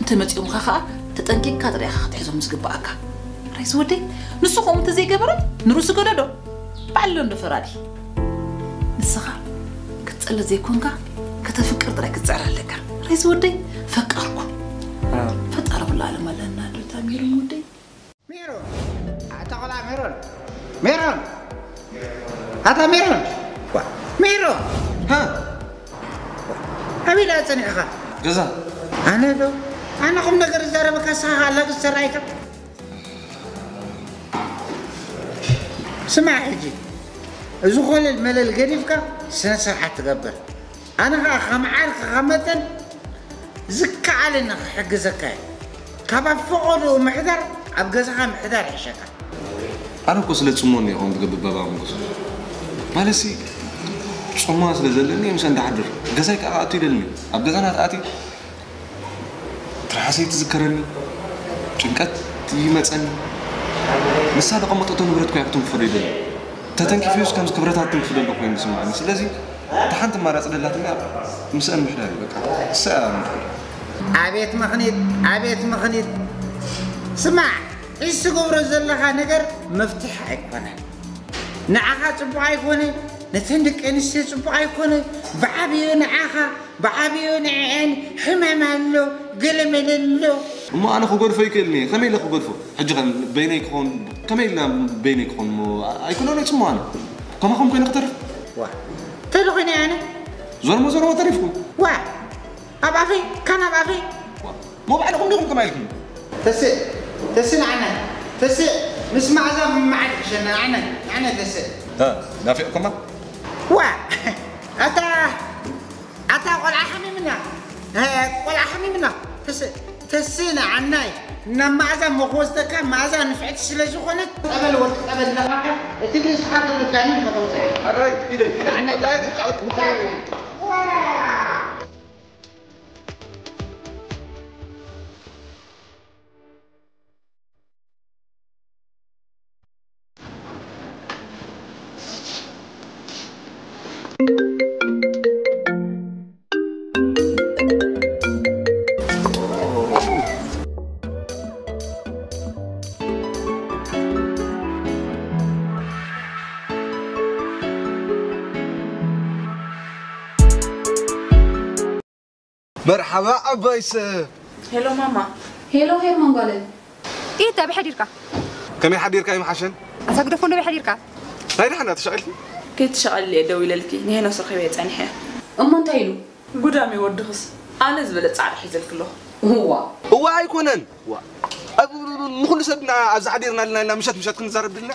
እንተ መጺኦምኻ ኸኣ ተጠንቂቕካ ጥራይ ኢኻ ክትሕዞም ዝግብኣካ። ራይስ ወደይ፣ ንሱ ከምኡ እንተ ዘይገበረ ንርእሱ ገደዶ። ባዕሉ እንዶ ፈራዲ። ንስኻ ክትጸሊ ዘይኮንካ ከተፍቅር ጥራይ ክትጽዕር ኣለካ። ራይስ ወደይ፣ ፈቀርኩ። አ። ፈጣሪ ኩሉ ዓለም ኣለና ዶ ታሚሩ ወደይ። ሜሮን፣ ኣታ ቆልዓ ሜሮን። ሜሮን። ኣታ ሜሮን። ዋ፣ ሜሮን። ሃ? ኣበይ ደኣ ጸኒሕኻ? ገዛ። ኣነ ዶ? ኣነ ቁም ነገር ዝዛረበካ ንስኻ ከኣ ኣላግጽ ተራእይካ? ስማዕ ሕጂ፣ እዚ ኮለል መለል ገዲፍካ ስነ ስርዓት ትገብር። ኣነ ኸኣ ከም ዓርክኻ መጠን ዝከኣለኒ ክሕግዘካ እየ። ካብ ኣብ ፈቐድኡ ምሕዳር ኣብ ገዛኻ ምሕዳር ይሕሸካ። ኣነ እኮ ስለ ጽሞኒ እየ ከምኡ ዝገብር ባባ መንጎስ። ማለትሲ፣ ጾማ ስለ ዘለኒ ምስአን ድሓድር ገዛይ ከዓ ኣቱ ይደልኒ። ኣብ ገዛና ተኣትዩ ትርሓሰይ ትዝከረኒ፣ ጭንቀት ይመጸኒ። ንሳ ደቐመጠቶ ንብረት ኮያ ክትንክፈሉ ይደሊ። ተተንኪፍዩስ ከምዚ ክብረታት ትንክፍለሉ ኮይኑ ዝስምዓኒ። ስለዚ እታ ሓንቲ ኣማራጺ ደላትና ምስአን ምሕዳር እዩ በቃ። እሳ እያ ምሕዳር። ኣቤት ምኽኒት፣ ኣቤት ምኽኒት። ስማዕ፣ እዚ ትገብሮ ዘለኻ ነገር መፍትሒ ኣይኮነን። ንዓኻ ጽቡቕ ኣይኮነ፣ ነተን ደቂ ኣንስትዮ ጽቡቕ ኣይኮነ። ብዓብዩ ንዓኻ፣ ብዓብዩ ንዕኤን ሕማም ኣሎ፣ ገለመለ ኣሎ። እሞ ኣነ ክገድፎ ይክእልኒ እየ። ከመይ ኢለ ክገድፎ? ሕጂ ኸ በይነይ ክኸውን፣ ከመይ ኢልና በይነይ ክኸውን እሞ ኣይኮነን እየ ጽሞ ኣነ። ከማኹም ኮይነ ክተርፍ? ዋ፣ ተሎ ኮይነ ኣነ። ዞርሞ ዞርሞ ተሪፍኩም። ዋ፣ ኣብ ኣፈይ፣ ካን ኣብ ኣፈይ። ዋ፣ እሞ ባዕልኹም ዲኹም ከማይ ኢልኩም? ተስእ፣ ተስእ ንዓና። ተስእ፣ ምስ መኣዛ ምምዓድ ክሸና ንዓና፣ ንዓና ተስእ። እ፣ ናፊቕኩማ? ዋ፣ ኣታ፣ ኣታ ቆልዓ ሓሚምና። እ፣ ቆልዓ ሓሚምና። ተስእ፣ ተስእ ንዓናይ። ናብ መኣዛ መኽወዝተካ መኣዛ ንፍዕቲ ስለ ዝኾነት፣ ጠበል ወርቂ ጠበል ለኻካ፣ እቲ ርእስኻ ተመካኒ ከተውፅእ። ኣራይ፣ ኢደይ። ንዓና መርሓባ ዓባይ ሰብ። ሄሎ ማማ። ሄሎ ሄርሞን ጓለይ። ኢድ ኣበይ ሓዲርካ? ከመይ ሓዲርካ ይምሓሸን? ኣታ ግደፎ ኣበይ ሓዲርካ? ናይ ደሓን ተሻቒልኪ? ከይትሻቐሊ እየ ደው ኢለልኪ፣ ንሄኖስ ረኺበዮ ጸኒሐ። እሞ እንታይ ኢሉ? ጉዳም እዩ ወድኽስ፣ ኣነ ዝበለጸ ጻዕሪ ሒዘልኪ ኣለኹ። እዋ። እዋ ኣይኮነን። ዋ። ኣብ ንኹሉ ሰብ ድና ኣብዚ ሓዲርና ኣለና ኢልና ምሸት ምሸት ክንዛረብ ድልና?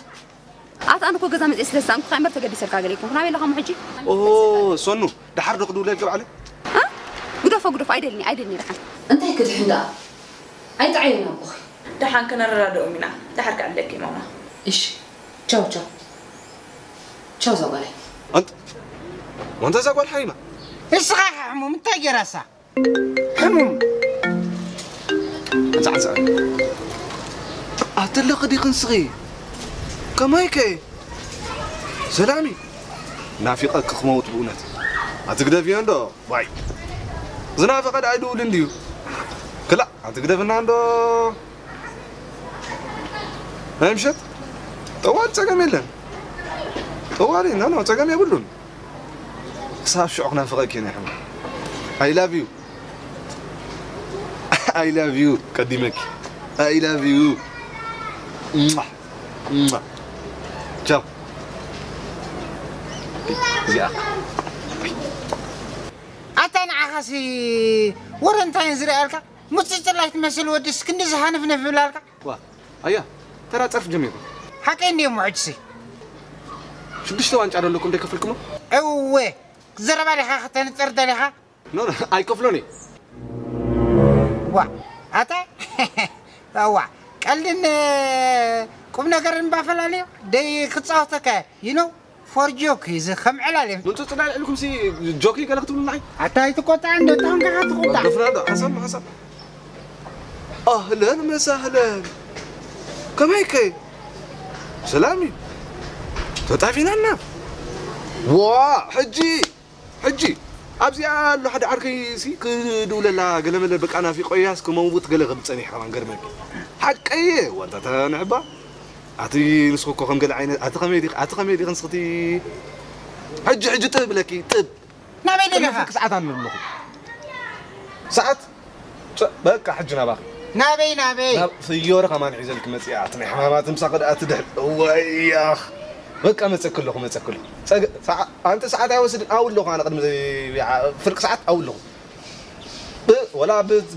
ኣታ ኣነ እኮ ገዛ መፅየ ስለ ዝሰኣንኩ እምበር ተገዲሰልካ ገለ ኣይኮንኩን። ኣበይ ኣለኻ እሞ ሕጂ? ኦሆ ሶኑ ደሓር ዶ ክድውለልኪ ባዕለይ? እ? ግደፎ ግደፎ ኣይደልኒ ኣይደልኒ ደሓን። እንታይ ክድሕን ደኣ? ኣይጥዓየን ኣቦኺ። ደሓን ከነረዳድኦም ኢና። ደሓር ክዕለኪ ማማ። እሺ ቻው ቻው ቻው እዛ ጓለይ። ኣንት ወንታ እዛ ጓል ሓይማ። እስኻ ኢኻ ሕሙም እንታይ ገይራሳ? ሕሙም ኣንጻ ኣንጻ ኣትለኺ ዲኺ ንስኺ ከማይከ ሰላሚ ናፊቐኪ ክመውት ብእውነት ኣትግደፍዮ እንዶ ዋይ ዝናፈቐ ደኣ ኣይድውልን ድዩ ክላእ ኣትግደፍና እንዶ ናይ ምሸት ጠዋል ጸገም የለን ጠዋል ኖ ኖ ጸገም የብሉን ክሳብ ሽዑ ክናፍቐኪ እየ ናይ ሕሙም I love you I love you ቀዲመኪ I love you ቻው እዚኣ ኣታ ንዓኻሲ ወረ እንታይ ዝርኣልካ ሙፅፅላይ ትመስል ወድስ ክንዲ ዝሃንፍንፍ ብላልካ ዋ ኣያ ተራ ፀርፍ ጀሚርኩም ሓቀይ እንዲዮም ውሕጅሲ ሽዱሽተ ዋንጫ ዶ ኣለኩም ደይከፈልኩሞ እወ ክትዘረባ ዲኻ ከተንፅር ደሊኻ ኖ ኣይከፍሎን እዩ ዋ ኣታ ዋ ቀልድን ቁም ነገርን ባፈላለዮ ደይ ክፃወተካ you know for joke እዚ ከም ዕላል እዮም ምንፅፅና ልዕልኩም ሲ ጆኪ ገለ ክትብሉ ንዓይ ኣታ ኣይትቆጣ እንዶ ተኾንካ ትቆጣ ደፍና ዶ ሓሳብ ሓሳብ ኣህለን መሳህለን ከመይ ከ ሰላም እዩ ተጣፊናና ዋ ሕጂ ሕጂ ኣብዚኣ ኣሎ ሓደ ዓርከይ ሲ ክድውለላ ገለመለ በቃ ናፊቆያስ ክመውት ገለ ክብል ጸኒሕ ከማን ገርመኪ ሓቀየ ወንታ ተንዕባ ኣቲ ንስኩ እኮ ከም ገለ ዓይነት ኣቲ ከመይ ዲኺ ኣቲ ከመይ ዲኺ ንስክቲ ሕጂ ሕጂ ጥብ ብለኪ ጥብ ናበይ ደለኻ ፍርቂ ሰዓት ኣነ ኣለኹ ሰዓት በቃ ሕጂ ናባኺ ናበይ ናበይ ናብ ፍዮሪ ከማን ሒዘልኪ መፅእ ኣቲ ናይ ሕማማት ምሳኺ ደኣ ትድሕል እወያኽ በቃ መፀኪ ኣለኹ መፀኪ ኣለኹ ኣንቲ ሰዓት ኣይወስድን ኣው ኣለኹ ኣነ ቅድሚ ፍርቂ ሰዓት ኣው ኣለኹ ወላ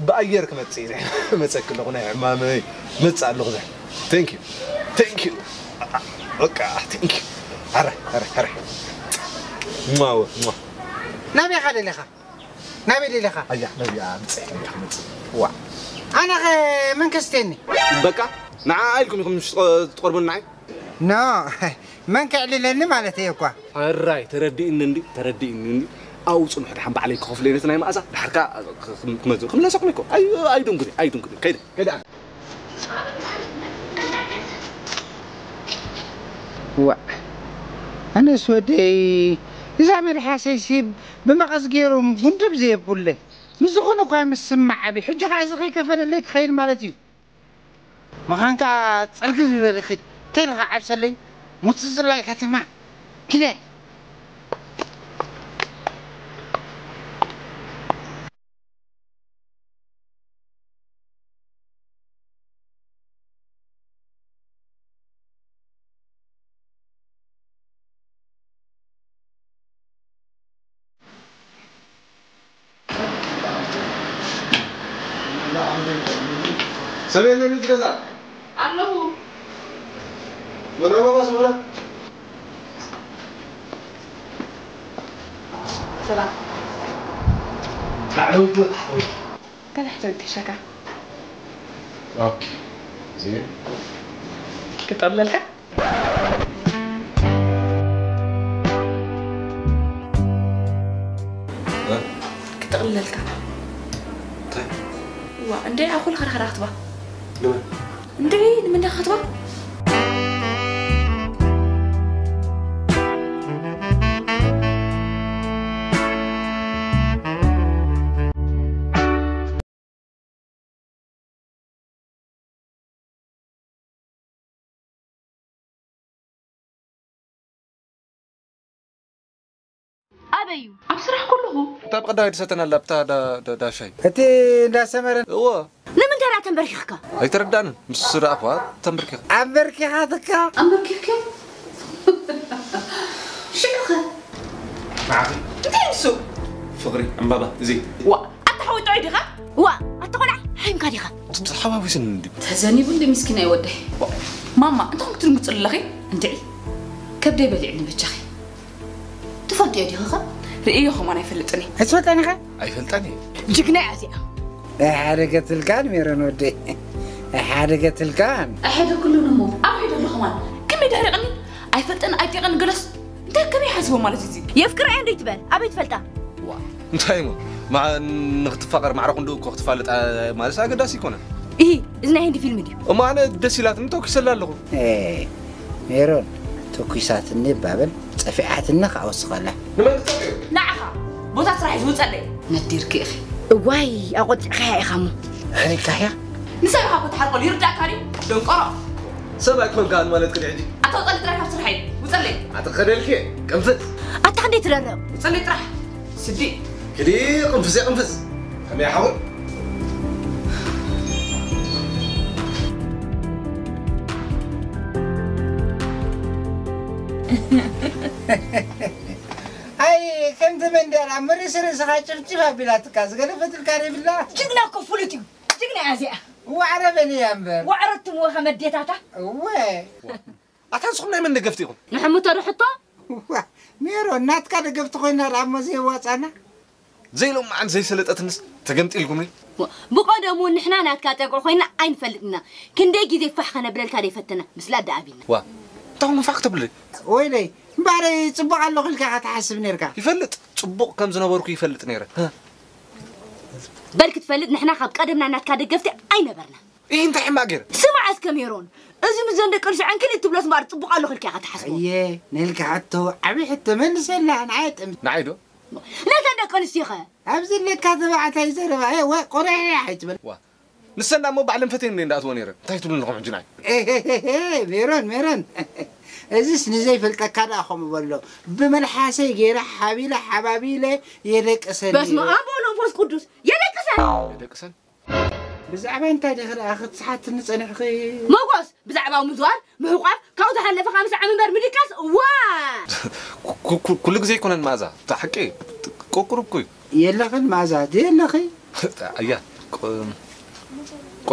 ብኣየር ክመፅእ መፀኪ ኣለኹ ናይ ሕማመይ መፅእ ኣለኹ ዘ thank you thank you በቃ thank you ኣረ ኣረ ኣረ ማወ ማ ናበይ ኢኻ ደሊኻ ናበይ ደሊኻ ኣያ ነዚኣ ብፅሕ ነዚኣ ክመፅእ ዋ ኣነ ኸ መን ከስትየኒ በቃ ንዓ ኢልኩም ኢኹም ትቐርቡኒ ንዓይ ኖ፣ መን ከዕልለኒ ማለት እየ እኳ። ሕራይ ተረዲእኒ እንዲ ተረዲእኒ እንዲ። ኣብኡ ጽንሑ ድሓን ባዕለይ ክኸፍሎ ነቲ ናይ መኣዛ ድሓር ከኣ ክመዝር ክምለሰኩም እኮ። ኣይ ኣይድንጉኒ ኣይድንጉኒ ከይደ ከይደ። ዋእ ኣነስ ወደይ እዛ መልሓሰይሲ ብመቐስ ገይሮም ጉንድብ ዘየብለ ምስ ዝኾነ እኳ ምስማዕ ዓቢ ሕጂ ከዓ እዚ ከይከፈለለይ ክኸይድ ማለት እዩ። መኻን ከዓ ጸልግግ ዝበለ ኺድ ተይልኻ ዓብሰለይ ሙፅፅላይ ከተማ ኪደ። ሰብ የለን እቲ ገዛ ኣለኹ። መረበባ ስምላ ሰላም። ታዕለውት ወጣ ገለ ሕቶ ይገሸካ። ኦኬ። ዜን ክጠብለልካ ክጥቕለልካ። ዋ እንደ ኣኹል ኸራኸራ ክትባ ንመን እንደ ንምንዳ ክትባ ኣበይ እዩ? ኣብ ስራሕ ከለኹ። እታ ብቐዳማይ ትሰተን ኣላ ኣብታ ዳ- ዳ- ዳሻይ። እቲ እንዳሰመረ እዎ። ንምንታይ ደኣ ተንበርኪኽካ? ኣይተረዳንን ምስ ረኣኽዋ ተንበርኪኻ። ኣንበርኪኻትካ? ኣንበርኪኽክዮ? ሽዑኸ? ንዓኺ እንታይ ንሱ? ፍቕሪ ዕምባባ እዚ። ዋ ኣታ ሓወይ ጥዑይ ዲኻ? ዋ ኣታ ቆልዓ ሓይምካ ዲኻ? ተሓዋዊስኒ እንድዩ። ተዘኒቡ እንድዩ ምስኪናይ ወደይ። ማማ እንታይ ኮን ክትድንግጽሉ ኣለኺ? እንድዒ ከብደይ በሊዕኒ በጃኺ። ትፈልጥዮ ዲኺ ኸ? ርእየዮ ኸማን ኣይፈልጥን እየ። ኣይትፈልጠን ኢኺ? ኣይፈልጣን እየ። ጅግና እያ እዚኣ። ኣይሓደገትልካን ሜሮን ወደይ። ኣይሓደገትልካን። ኣይሓደግኩሉን እሞ ኣብ ሒደሉ ኸማን ከመይ ደሕሪቕኒ? ኣይፈልጠን ኣይጢቐን ገለስ እንታይ ከመይ ሓሲቦ ማለት እዩ እዚ? የፍቅራ እየ እንዶ ይትበል ኣበይ ትፈልጣ? ዋ እንታይ እሞ ንኽትፋቐር ማዕረ ክንድኡ እኮ ክትፋለጥ ማለት ኣገዳሲ ኣይኮነን። ኢሂ እዚ ናይ ህንዲ ፊልም ድዩ? እሞ ኣነ ደስ ኢላትኒ ተኩሰላ ኣለኹ። ሜሮን ተኩሳትኒ እባ በል ጸፊዓትኒ ከኣ ወስኸላ። ንመን ትጸፍዮ? ንዓኻ ቦታ ስራሕ እዩ ዝውጸለይ። ነዲርኪ ኢኺ። እዋይ ኣቖጢዕኻያ ኢኻ እሞ። ኣነ ካሕያ ንሰብ ኢኻ እኮ ትሓርቀሉ ይርዳእካ ድዩ? ደንቆሮ። ሰብ ኣይኮንካን ማለት ቅድሚ ሕጂ። ኣታ ውጸለይ ጥራይ ካብ ስርሐይ ውጸለይ። ኣትኸደልኪ ቅንፍዝ። ኣታ ክንደይ ትደርቕ። ውጸለይ ጥራሕ። ስዲ። ክዲ ቅንፍዝ ቅንፍዝ። ከመይ ሓወይ? ኣይ ከምቲ መንደር ኣብ መሪሲ ርእስኻ ጭፍጭፍ ኣቢላትካ ዝገደፈትልካ ዶ ይብላ? ጅግና እኮ ፍሉጥ እዩ። ጅግና እያ እዚኣ። ዋዕረ በልያ እምበር። ዋዕረትምዎ ከመ ኣዴታታ። እወ። ኣታ ንስኹም ናይ መን ደገፍቲ ኢኹም? ንሕምቶ ዶ ሕቶ? ዋ ሜሮን ናትካ ደገፍቲ ኮይና ደኣ እሞ ዘየዋጻና። ዘይሎምዓን ዘይሰለጠትንስ ተገምጢልኩምኒ። ብቐደሙ እውን ንሕና ናትካ ጠንቂ ኮይንና ኣይንፈልጥን ኢና። ክንደይ ግዜ ፋሕ ከነብለልካ ደይፈተና ምስላ ደኣ ኣቢልና። ዋ እንታይ ፋሕ ክተብሉለይ? ወይለይ እምበኣረይ ጽቡቕ ኣለኹ ኢልካ ኢኻ ትሓስብ ኔርካ። ይፈልጥ ጽቡቕ ከም ዝነበርኩ ይፈልጥ ኔረ። በል ክትፈልጥ ንሕና ካብ ቀደምና ናትካ ደገፍቲ ኣይነበርናን። ኢሂ እንታይ ሕማቕ ገይረ? ስማዕ እስከ ሜሮን እዚ ምስ ዘን ደቂ ኣንስትዮ ዕንክሊል ትብሎስ እምበኣር ጽቡቕ ኣለኹ ኢልካ ኢኻ ትሓስቦ። ኣየ ነልካ ሕቶ ዓቢ ሕቶ መልሰላ ንዓይ ጥም ንዓይ ዶ? ነተን ደቂ ኣንስትዮኸ? ኣብዚ ኣለካ ተባዕታይ ዘረባ እየ ወ ቆርሕራሕ ኣይትበል። ዋ ንሰን እሞ ባዕለን ፈትየን እንደ እንዳኣትዎ ነይረን እንታይ ትብሉ ኣለኹም ሕጂ ንዓይ? ኤሄሄሄ ሜሮን ሜሮን እዚስ ንዘይፈልጠካ ደኣ ከምኡ በሎ ብመልሓሰይ ገይረ ሓቢለ ሓባቢለ የደቅሰኒ በስመ ኣብ ወወልድ ወመንፈስ ቅዱስ የደቅሰን የደቅሰን ብዛዕባ እንታይ ዲኺ ደኣ ክትስሓትኒ ጸኒሕኺ? ሞጎስ፣ ብዛዕባ ምዝዋር፣ ምሕቋፍ፣ ካብኡ ዝሓለፈ ከዓ ምስዓም እምበር ምድቃስ፣ ዋእ! ኩሉ ግዜ ኣይኮነን መኣዛ፣ እታ ሓቂ ቁሩብ እኮ እዩ። የለኽን መኣዛ፣ ድየ ኣለኺ? ኣያ፣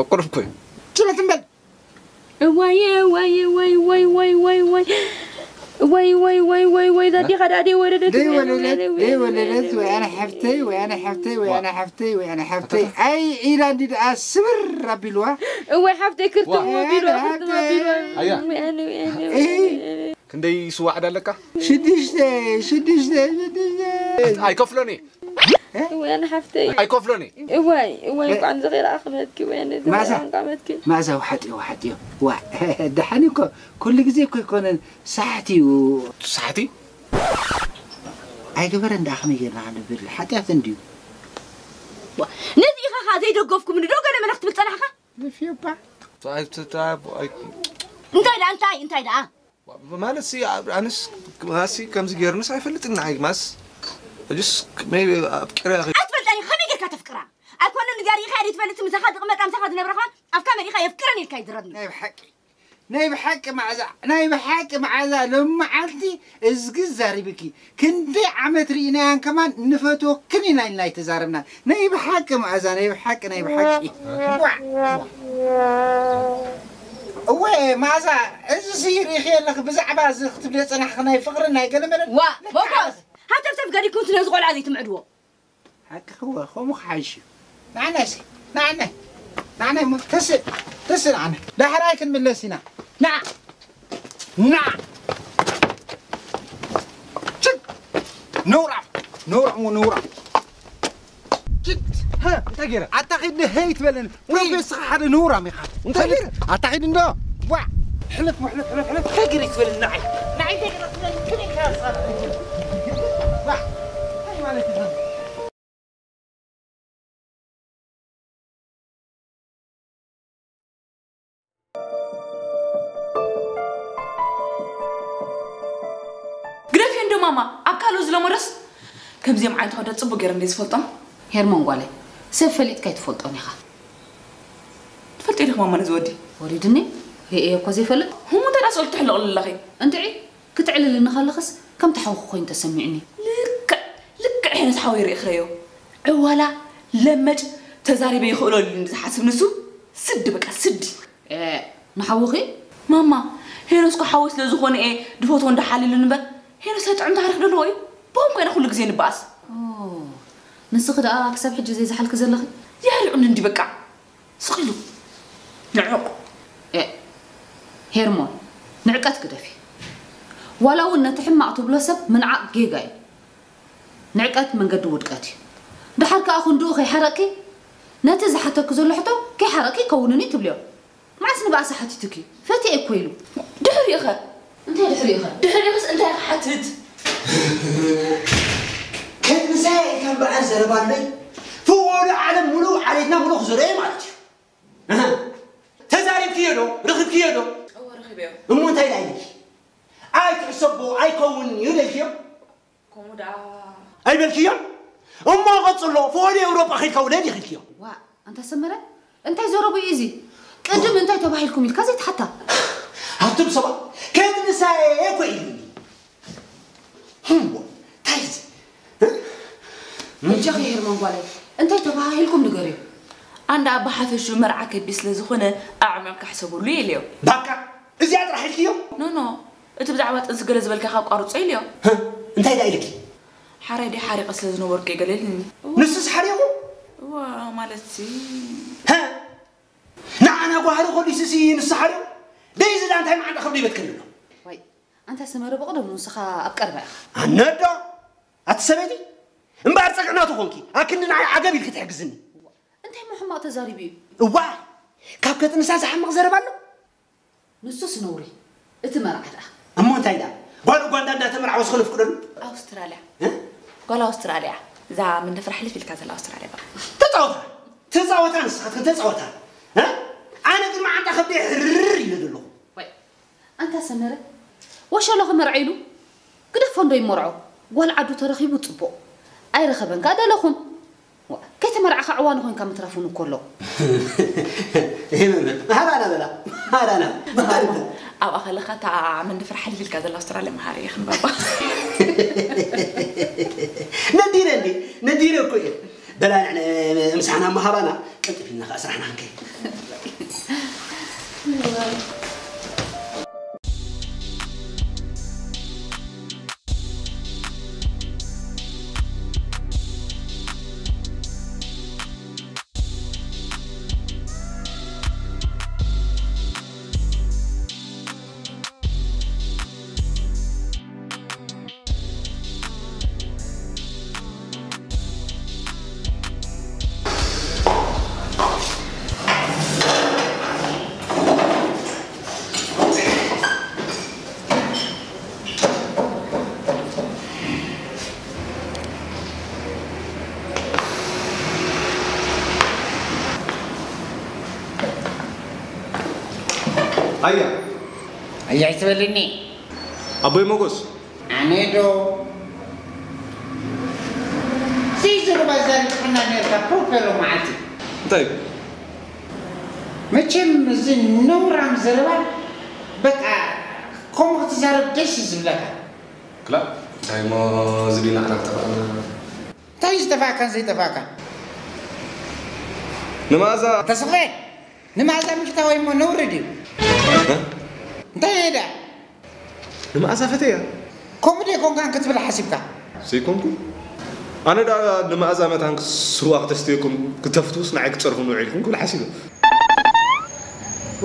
ቁሩብ እኮ እዩ። ጭረት እምበል! እዋየ፣ እዋየ፣ እዋይ፣ እዋይ፣ እዋይ፣ እዋይ፣ እዋይ። ወይ ወይ ወይ ወይ ወይ ዛዲኻ ዳዲ ወለደት ደይ ወለደት ደይ ወለደት ወይ ኣነ ሓፍተይ ወይ ኣነ ሓፍተይ ወይ ኣነ ሓፍተይ ወይ ኣነ ሓፍተይ ኣይ ኢላ እንዲ ደኣ ስብር ኣቢልዋ እወይ ሓፍተይ ክርትም ወቢልዋ ክርትም ወቢልዋ ኣያ ክንደይ ስዋ ዕዳ ኣለካ ሽዱሽተ ሽዱሽተ ሽዱሽተ ኣይከፍሎን እወን ሓፍተይ ኣይኮፍሎኒ እዋይ እዋይ እንኳን ዝኺራ ኣኽመትኪ ወይነ ማዛ ማዛ ውሓጥዮ ውሓጥዮ ዋ ደሓን እኮ ኩሉ ግዜ እኮ ይኮነን ሳሕቲ እዩ ሳሕቲ ኣይገበረ እንዳ ከመይ ጌርና ክንብል ሓጢኣት እንድዩ ነዚ ኢኻ ኻ ዘይደገፍኩም ንዶ ገለ መለኽ ትብል ጸናሕኻ ልፍዮባ እንታይ ደኣ እንታይ እንታይ ደኣ ማለት ሲ ኣነስ ማሲ ከምዚ ገይርንስ ኣይፈልጥን ንዓይ ማስ ጅስ ሜቢ ኣፍቂረ ኣይትፈልጣኒ ከመይ ጌርካ ተፍቅራ ኣይኮነ ንጋር ኢኻ ዲ ትፈልጥ ምሳኻ ዝቕመጣ ምሳኻ ዝነብራ ኸማን ኣፍካ መሊኻ የፍቅረን ኢልካ ይዝረብኒ ናይ ብሓቂ ናይ ብሓቂ መዓዛ ናይ ብሓቂ መዓዛ ሎመዓልቲ እዝጊ ዛሪብኪ ክንደይ ዓመት ርኢናያን ከማን ንፈትወክን ኢና ኢልና ኣይተዛረብና ናይ ብሓቂ መዓዛ ናይ ብሓቂ ናይ ብሓቂ እወ ማዛ እዚ ስይ ሪኺ ኣለኺ ብዛዕባ እዚ ክትብልዮ ፀናሕኺ ናይ ፍቕርን ናይ ገለመለን ዋ ሞጎስ ሃተፍተፍ ገዲኩም ስለ ዝቆልዓ ዘይትምዕድዎ ሓቂ ክወ ከምኡ ክሓይሽ እዩ ንዓና ሲ ንዓና ንዓና እሞ ተስእ ተስእ ንዓና ዳሕራይ ክንምለስ ኢና ንዓ ንዓ ነውራም ነውራም ነውራም እንታይ ገይረ ኣታ ኺድ ንሀይ ትበለኒ ፕሮፌስ ኻ ሓደ ነውራም ኢኻ እንታይ ገይረ ኣታ ኺድ እንዶ ዋ ሕለፍ ሕለፍ ሕለፍ ሕለፍ እንታይ ገይረ ትበለኒ ንዓይ ንዓይ እንታይ ገይረ ትበለኒ ክልካ ሳላ ዋ እንታይ ማለት እዩ ግደፍዮ እንዶ ማማ ኣብ ካልኡ ዝለመዶስ ከምዚኦም ዓይነት ወዳት ፅቡቅ ገይረ እንደ ዝፈልጦም ሄርሞን ጓለይ ሰብ ፈሊጥካ ኣይትፈልጦን ኢኻ ትፈልጢ ዲኺ ማማ ነዚ ወዲ ወሪድኒ ርእየ እኮ ዘይፈልጥ ህሙ እንታይ ዳስኦል ትሕልቕሉ ኣለኺ እንድዒ ክትዕልልኒ ከለኽስ ከም ተሓውኺ ኮይኑ ተሰሚዑኒ። ልክዕ ልክዕ ሄኖስ ሓወይ ርእየ ክረዮ ዕዋላ ለመጭ ተዛሪበ ይኽእሎ ኢሉ ዝሓስብ ንሱ ስዲ በቃ ስዲ። ኤእ ንሓውኺ? ማማ ሄኖስ እኮ ሓወይ ስለ ዝኾነ እየ ድፈትዎ እንዳሓልልን እምበር ሄኖስ ኣይጥዕም ታሪኽ ደለዎ እዩ። ብኦም ኮይና ኩሉ ግዜ ንበኣስ። ኦ ንስኺ ደኣ ክሳብ ሕጂ ዘይዝሓልኪ ዘለኺ? የሕሪቑኒ እንዲ በቃ። ስቕ ኢሉ ንዑቕ። ኤእ ሄርሞን ንዕቀት ግደፊ። ዋላ እውን ነቲ ሕማቕ ትብሎ ሰብ ምንዓቕ ጌጋ እዩ። ንዕቀት መንገዲ ውድቀት እዩ። ደሓር ከኣ ክንድኡ ከይሓረቕኪ ነቲ ዝሓተኪ ዘሎ ሕቶ ከይሓረቕኪ ይከውንን እዩ ትብልዮ። መዓስ ንብኣሳ ሓቲቱኪ? ፈትየ እኮ ኢሉ። ድሕሪኡ ኸ? እንታይ ድሕሪኡ ኸ? ድሕሪኡስ እንታይ ክሓትት? ከትንሳኤ ኢልካ እምበኣር ዘረባ ኣሎይ? ፍዎ ዶ ዓለም ምሉእ ዓሌትና ምሉእ ክዘርኦ እዩ ማለት እዩ። ኣሃ። ተዛሪብክዮ ዶ? ረኺብክዮ ዶ? እወ ረኺበዮ። እሞ እንታይ ደኣ ኢልኪ? ኣይትሕሰቦ ኣይከውንን እዩ ኢልክዮ? ከምኡ ደኣ ኣይበልክዮን? እሞ ቀጽሎ፣ ፍዎ ዶ ኤውሮጳ ከይድካ ውለድ ኢኺ ኢልክዮ? ዋእ ኣንታ ሰመረ እንታይ ዘረቡ እዩ እዚ? ቅድም እንታይ ተባሂልኩም ኢልካ ዘይትሓታ? ኣቱም ሰባት ከትንሳኤ እኮ ኢሉኒ። ህምቦ እንታይ እዚ? በጃኺ ሄርሞን ጓለይ እንታይ ተባሃሂልኩም ንገርዮ። ኣንዳ ብሓፈሽኡ መርዓ ከቢድ ስለ ዝኾነ ኣዕሚቕካ ሕሰበሉ ኢለዮ። ባቃ እዚኣ ጥራሕ ኢልክዮ? ኖ ኖ እቲ ብዛዕባ ጥንሲ ገለ ዝበልካኻ ኣቋርጾ ኢለዮ። እንታይ ደኣ ኢልኪ? ሓራይ ድየ ሓሪቐ ስለ ዝነበርኩ እየ ገለ ኢልኒ። ንሱስ ሓሪቑ? እዋ ማለትሲ። ንዓና ጓህሪ ኮሊሱሲ ንሱ ሓሪቑ? ደይ እዚ ደኣ እንታይ መዓንጣ ከብዱ ይበትከኒ ኣሎ? ዋይ ኣንታ ሰመረ ብቕደሙ ንስኻ ኣብ ቀረባ ኢኻ። ኣነ ዶ? ኣቲ ሰበይቲ እምበኣር ጸግዒ ናቱ ኾንኪ ኣክንዲ ንዓይ ዓገብ ኢልኪ ትሕግዝኒ። እንታይ እሞ ሕማቕ ተዛሪቡ እዩ? እዋይ ካብ ከጥንሳ ዝሓምቕ ዘረባ ኣሎ? ንሱስ ነውሪ እቲ መርዓ ደኣ። እሞ እንታይ ደኣ ጓል ኡጋንዳ እንዳተመርዓወ ስኸ ነፍቅደሉ? ኣውስትራልያ እ? ጓል ኣውስትራልያ እዛ መንደፈር ሕልፍ ኢልካ ዘላ ኣውስትራልያ በቃ። ተጻወታ ተጻወታ ንስኻትክን ተጻወታ እ? ኣነ ግን መዓንጣ ከብደይ ሕርር ኢለ ዘለኹ። ኣንታ ሰመረ ወሸሎ ክመርዖ ኢሉ ግደፎ እንዶ ይመርዖ ጓል ዓዱ ተረኺቡ ጽቡቕ ኣይረኸበን ከኣ ደለኹም ከይተመርዓኻ ዕዋኑ ኮንካ ምትራፉ ንኮሎ ሃባና በላ ሃባና ኣብኣ ከለኻ እታ መንደፈር ሓሊፍ ኢልካ ዘላ ኣውስትራልያ መሃሪ እየ ክንባባ ነዲረ እንዲ ነዲረ እኮ እየ በላ ምሳሕና እሞ ሃባና ቅልጥፍ ኢልና ከዓ ስራሕና ክንከይድ። ኣያ። ኣያ ኣይትበልኒ። ኣቦይ ሞጎስ። ኣነ ዶ ዘይዘረባ ዛሪብካና ኔርካ ፕሮፌሮ መዓልቲ። እንታይ? መቸም እዚ ነውራም ዘረባ በቃ ከምኡ ክትዛረብ ደስ እዩ ዝብለካ። ክላ እንታይ እሞ እዚ ድዩ ንዓና ክጠፍኣና? እንታይ ዝጠፋእካን ዘይጠፋእካን? ንመኣዛ ተስፋ ንመኣዛ ምፍታወይ እሞ ነውሪ ድዩ? እ? እንታይ እየ ደኣ? ንመኣዛ ፈተያ? ከምኡ ዶ ኣይኮንካን ክትብል ሓሲብካ? ዘይኮንኩ? ኣነ ደኣ ንመኣዛ መታን ስዋ ክተስትየኩም ክተፍትውስ ንዓይ ክትጸርፉኒ ውዒልኩም ክብል ሓሲበ።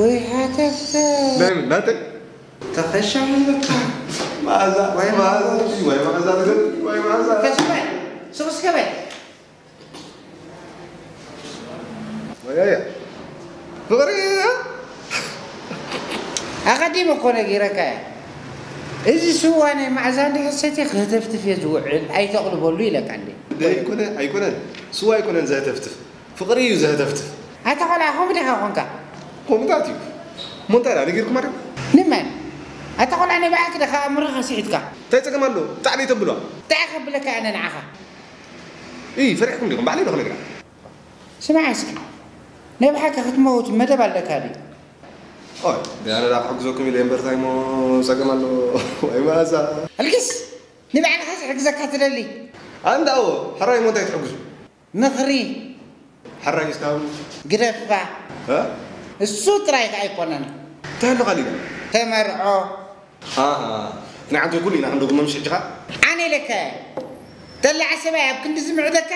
ወይ ሓተፍተ። ናይ ምን? ናተይ? ተኸሻሒሉካ። መኣዛ፣ ወይ መኣዛ፣ መኣዛ። ወይ መኣዛ፣ ወይ መኣዛ። ተስፋይ፣ ስቕ እስከ በል። ወይ ኣያ። ፍቕሪ፣ እ? ኣቐዲመ እኮ ነጊረካ እየ። እዚ ስዋ ናይ መኣዛ እንድሕር ሰትየ ክህተፍትፍ እየ ዝውዕል፣ ኣይተቕልበሉ ኢለካ እንዴ። ኣይኮነ፣ ኣይኮነን። ስዋ ኣይኮነን ዘህተፍትፍ። ፍቕሪ እዩ ዘህተፍትፍ። ኣታ ቆልዓ ከምኡ ዲኻ ኾንካ? ከምኡታት እዩ። እሞ እንታይ ደኣ ነጊርኩም ኣይደል? ንመን? ኣታ ቆልዓ ናይ ባዕልኪ ዲኻ ኣእምሮኻ ስሒትካ? እንታይ ጸገም ኣለዎ? እንታይ ደኣ ተብልዋ? እንታይ ከብለካ ኣነ ንዓኻ? እይ፣ ፈሪሕኩም ዲኹም? ባዕለይ ዶ ክነግራ? ስማዕ እስኪ። ናይ ብሓቂ ክትመውት መደብ ኣለካ ድዩ? ኦይ፣ ኣነ ደኣ ክሕግዘኩም ኢለ እምበር እንታይ እሞ ጸገም ኣለዎ? ወይ መኣዛ። ኣልግስ! ንባዕልኻ ዝሕግዘካ ትደሊ? ኣንዳዎ፣ ሕራይ እሞ እንታይ ትሕግዙ? ምኽሪ። ሕራይ እስካብ ግደፋ። እ? እሱ ጥራይ ከኣ ኣይኮነን። እንታይ ኣሎ ካሊእ? ተመርዖ። ኣሃ። ናይ ዓንተይ ኩሉ ኢና ክንደጉሞ ምሽ ሕጂ ኸኣ? ኣነ ኢለካ እየ። ተላዓ ሰብኣይ ኣብ ክንዲ ዝምዕደካ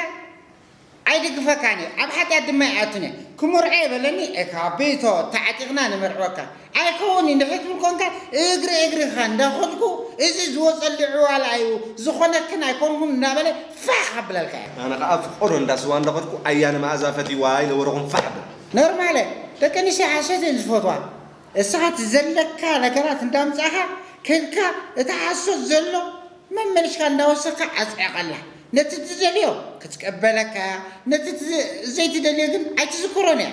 ኣይድግፈካን እየ። ኣብ ሓጢኣት ድማ ኣይኣቱን እየ። ክምርዖ እየ በለኒ፣ እካ ቤቶ ተዓጢቕና ንምርዕወካ። ኣይከውን እንድሕር ትብል ኮንካ፣ እግሪ እግርኻ እንዳኸድኩ፣ እዚ ዝወፀሉ ዕዋላ እዩ፣ ዝኾነክን ኣይኮንኩን እንዳበለ ፋሕ ኣብለልካ እየ። ኣነ ኸዓ ፍቆዶ እንዳ ስዋ እንዳኸድኩ፣ ኣያ ንመኣዛ ፈትይዋ ኢለ ወረኹም ፋሕ ኣብል። ኖርማለ፣ ደቂ ኣንስትዮ ሓሶት እየን ዝፈትዋ። እስኻ እቲ ዘለካ ነገራት እንዳምጻኻ፣ ከድካ እቲ ሓሶት ዘሎ መመሊስካ እንዳወሰኽካ ዓጽዕቐላ። ነቲ ትደልዮ ክትቀበለካ እያ፣ ነቲ ት-፣ ዘይትደልዮ ግን ኣይትዝክሮን እያ።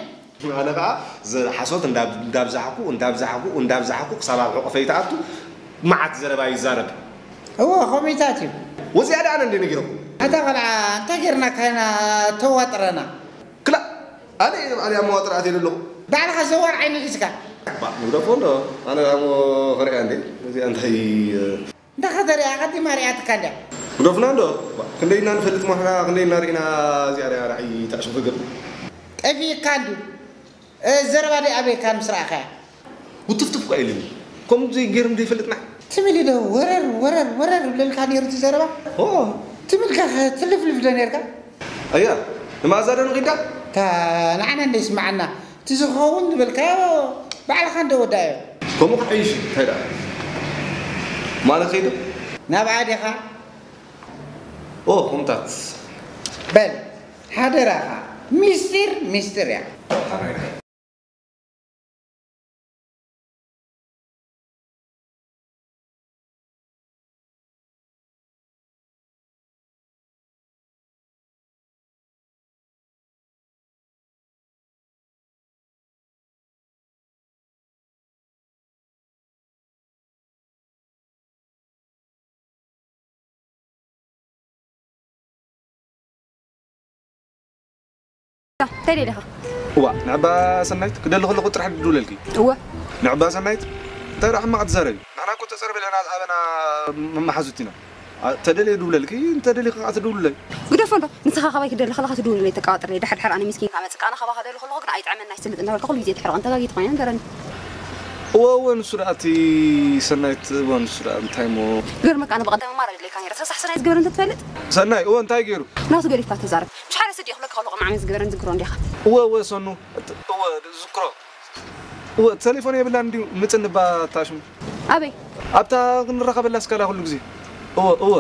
ኣነ ኸዓ ዘ-፣ ሓሶት እንዳ-፣ እንዳብዛሕኩ፣ እንዳብዛሕኩ፣ እንዳብዛሕኩ ክሳብ ኣብ ሕቑፈይ ትኣቱ መዓት ዘረባ ይዛረብ። እወ፣ ከምኡታት እዩ። ወዚኣ ደኣ ኣነ እንደ ነጊረኩም። ኣታ ቐልዓ፣ እንታይ ጌርናካ ኢና ተዋጥረና? ክላእ፣ ኣነ እየ ንባዕለይ ኣብ መዋጥር ኣትየ ዘለኹ። ባዕልኻ ዘዋር ዓይኒ ሒዝካ። ባ፣ ንግደፎ እንዶ፣ ኣነ ደኣ እሞ ክሪኣ እንዴ? እዚኣ እንታይ፣ እ፣ እንዳ ኸተሪኣ ኣቐዲማ ሪኣትካ እንድያ። ግደፉና እንዶ። ባ፣ ክንደይ ኢና ንፈልጥ እሞ ንሕና፣ ክንደይ ኢና ርኢና እዚኣ ርኣይ ተዕሽም ክገብር። ጠፊእካ እንድዩ። እ፣ ዘረባ ደይ ኣበይካ ምስ ረኣኻያ? ውትፍትፍ እኳ ኢሉኒ። ከምኡ ዘይገይሩ ዘይፈልጥ ንዓይ። ትም ኢሉ ዶ ወረር፣ ወረር፣ ወረር ይብለልካ ነይሩ እቲ ዘረባ? ኦ። ትም ኢልካ ኸ ትልፍልፍ ዶ ነይርካ? ኣያ፣ ንመኣዛ ዶ ንኺዳ? እታ ንዓና እንደ ይስምዓና። እቲ ዝኸውን ዝበልካዮ ባዕልኻ እንደ ወዳእዮ። ከምኡ ክሓይሽ እዩ፣ እንታይ ደኣ? ማለት ከይዱ? ናብኣ ዲኻ? ኦ፣ ከምታት። በል፣ ሓደራኻ። ሚስጢር፣ ሚስጢር እያ። ሓራይ። እንታይ ደሊኻ? እዋ፣ ንዕባ ሰናይት ክደሊ ከለኹ ጥራሕ ድውለልኪ። እወ። ንዕባ ሰናይት፣ እንታይ ደኣ ሕማቕ ትዛረቢ? ንሕና እኮ ተጸርቢ ኣለና፣ ዝሃበና መመሓዙት ኢና። ኣ፣ ተደልየ ድውለልኪ፣ እንተደሊኺ ከኣ ትድውልለይ። ግደፎ እንዶ፣ ንስኻ ካባይ ክደሊ ከለኻ ትድውልለይ፣ ተቃባጥረለይ። ድሓር ድሓር ኣነ ሚስኪን ከኣ መጽእ፣ ኣነ ካባኻ ክደሊ ከለኹ ግን ኣይጥዕመን፣ ኣይስልጥ እንዳበልካ ኩሉ ግዜ ትሕርቐ፣ እንታይ ጋጊ ትኾይነ ንገረኒ። እወ፣ እወ፣ ንሱ ደኣ እቲ ሰናይት፣ እወ፣ ንሱ ደኣ እንታይ እሞ? ገርመካ፣ ኣነ ብቐደም እማ ደልየካ ነይረ። ተሳሕ ሰናይ ዝገበረ እንተ ትፈልጥ? ሰናይ፣ እወ፣ እንታይ ገይሩ? ናቱ ገዲፍካ ተዛረብ። ምሽ ሓደ ስዲ ክብለካ ከሎ ቅማዕመ ዝገበረን ዝግሮ እንዲኻ። እወ፣ እወ፣ ሰኑ፣ እት-፣ እወ፣ ዝክሮ። እወ፣ ተሌፎን የብላን እንዲዩ፣ ምጽ እንባ ታሽሙ። ኣበይ? ኣብታ ክንራኸበላ ስካላ ኩሉ ግዜ። እወ፣ እወ።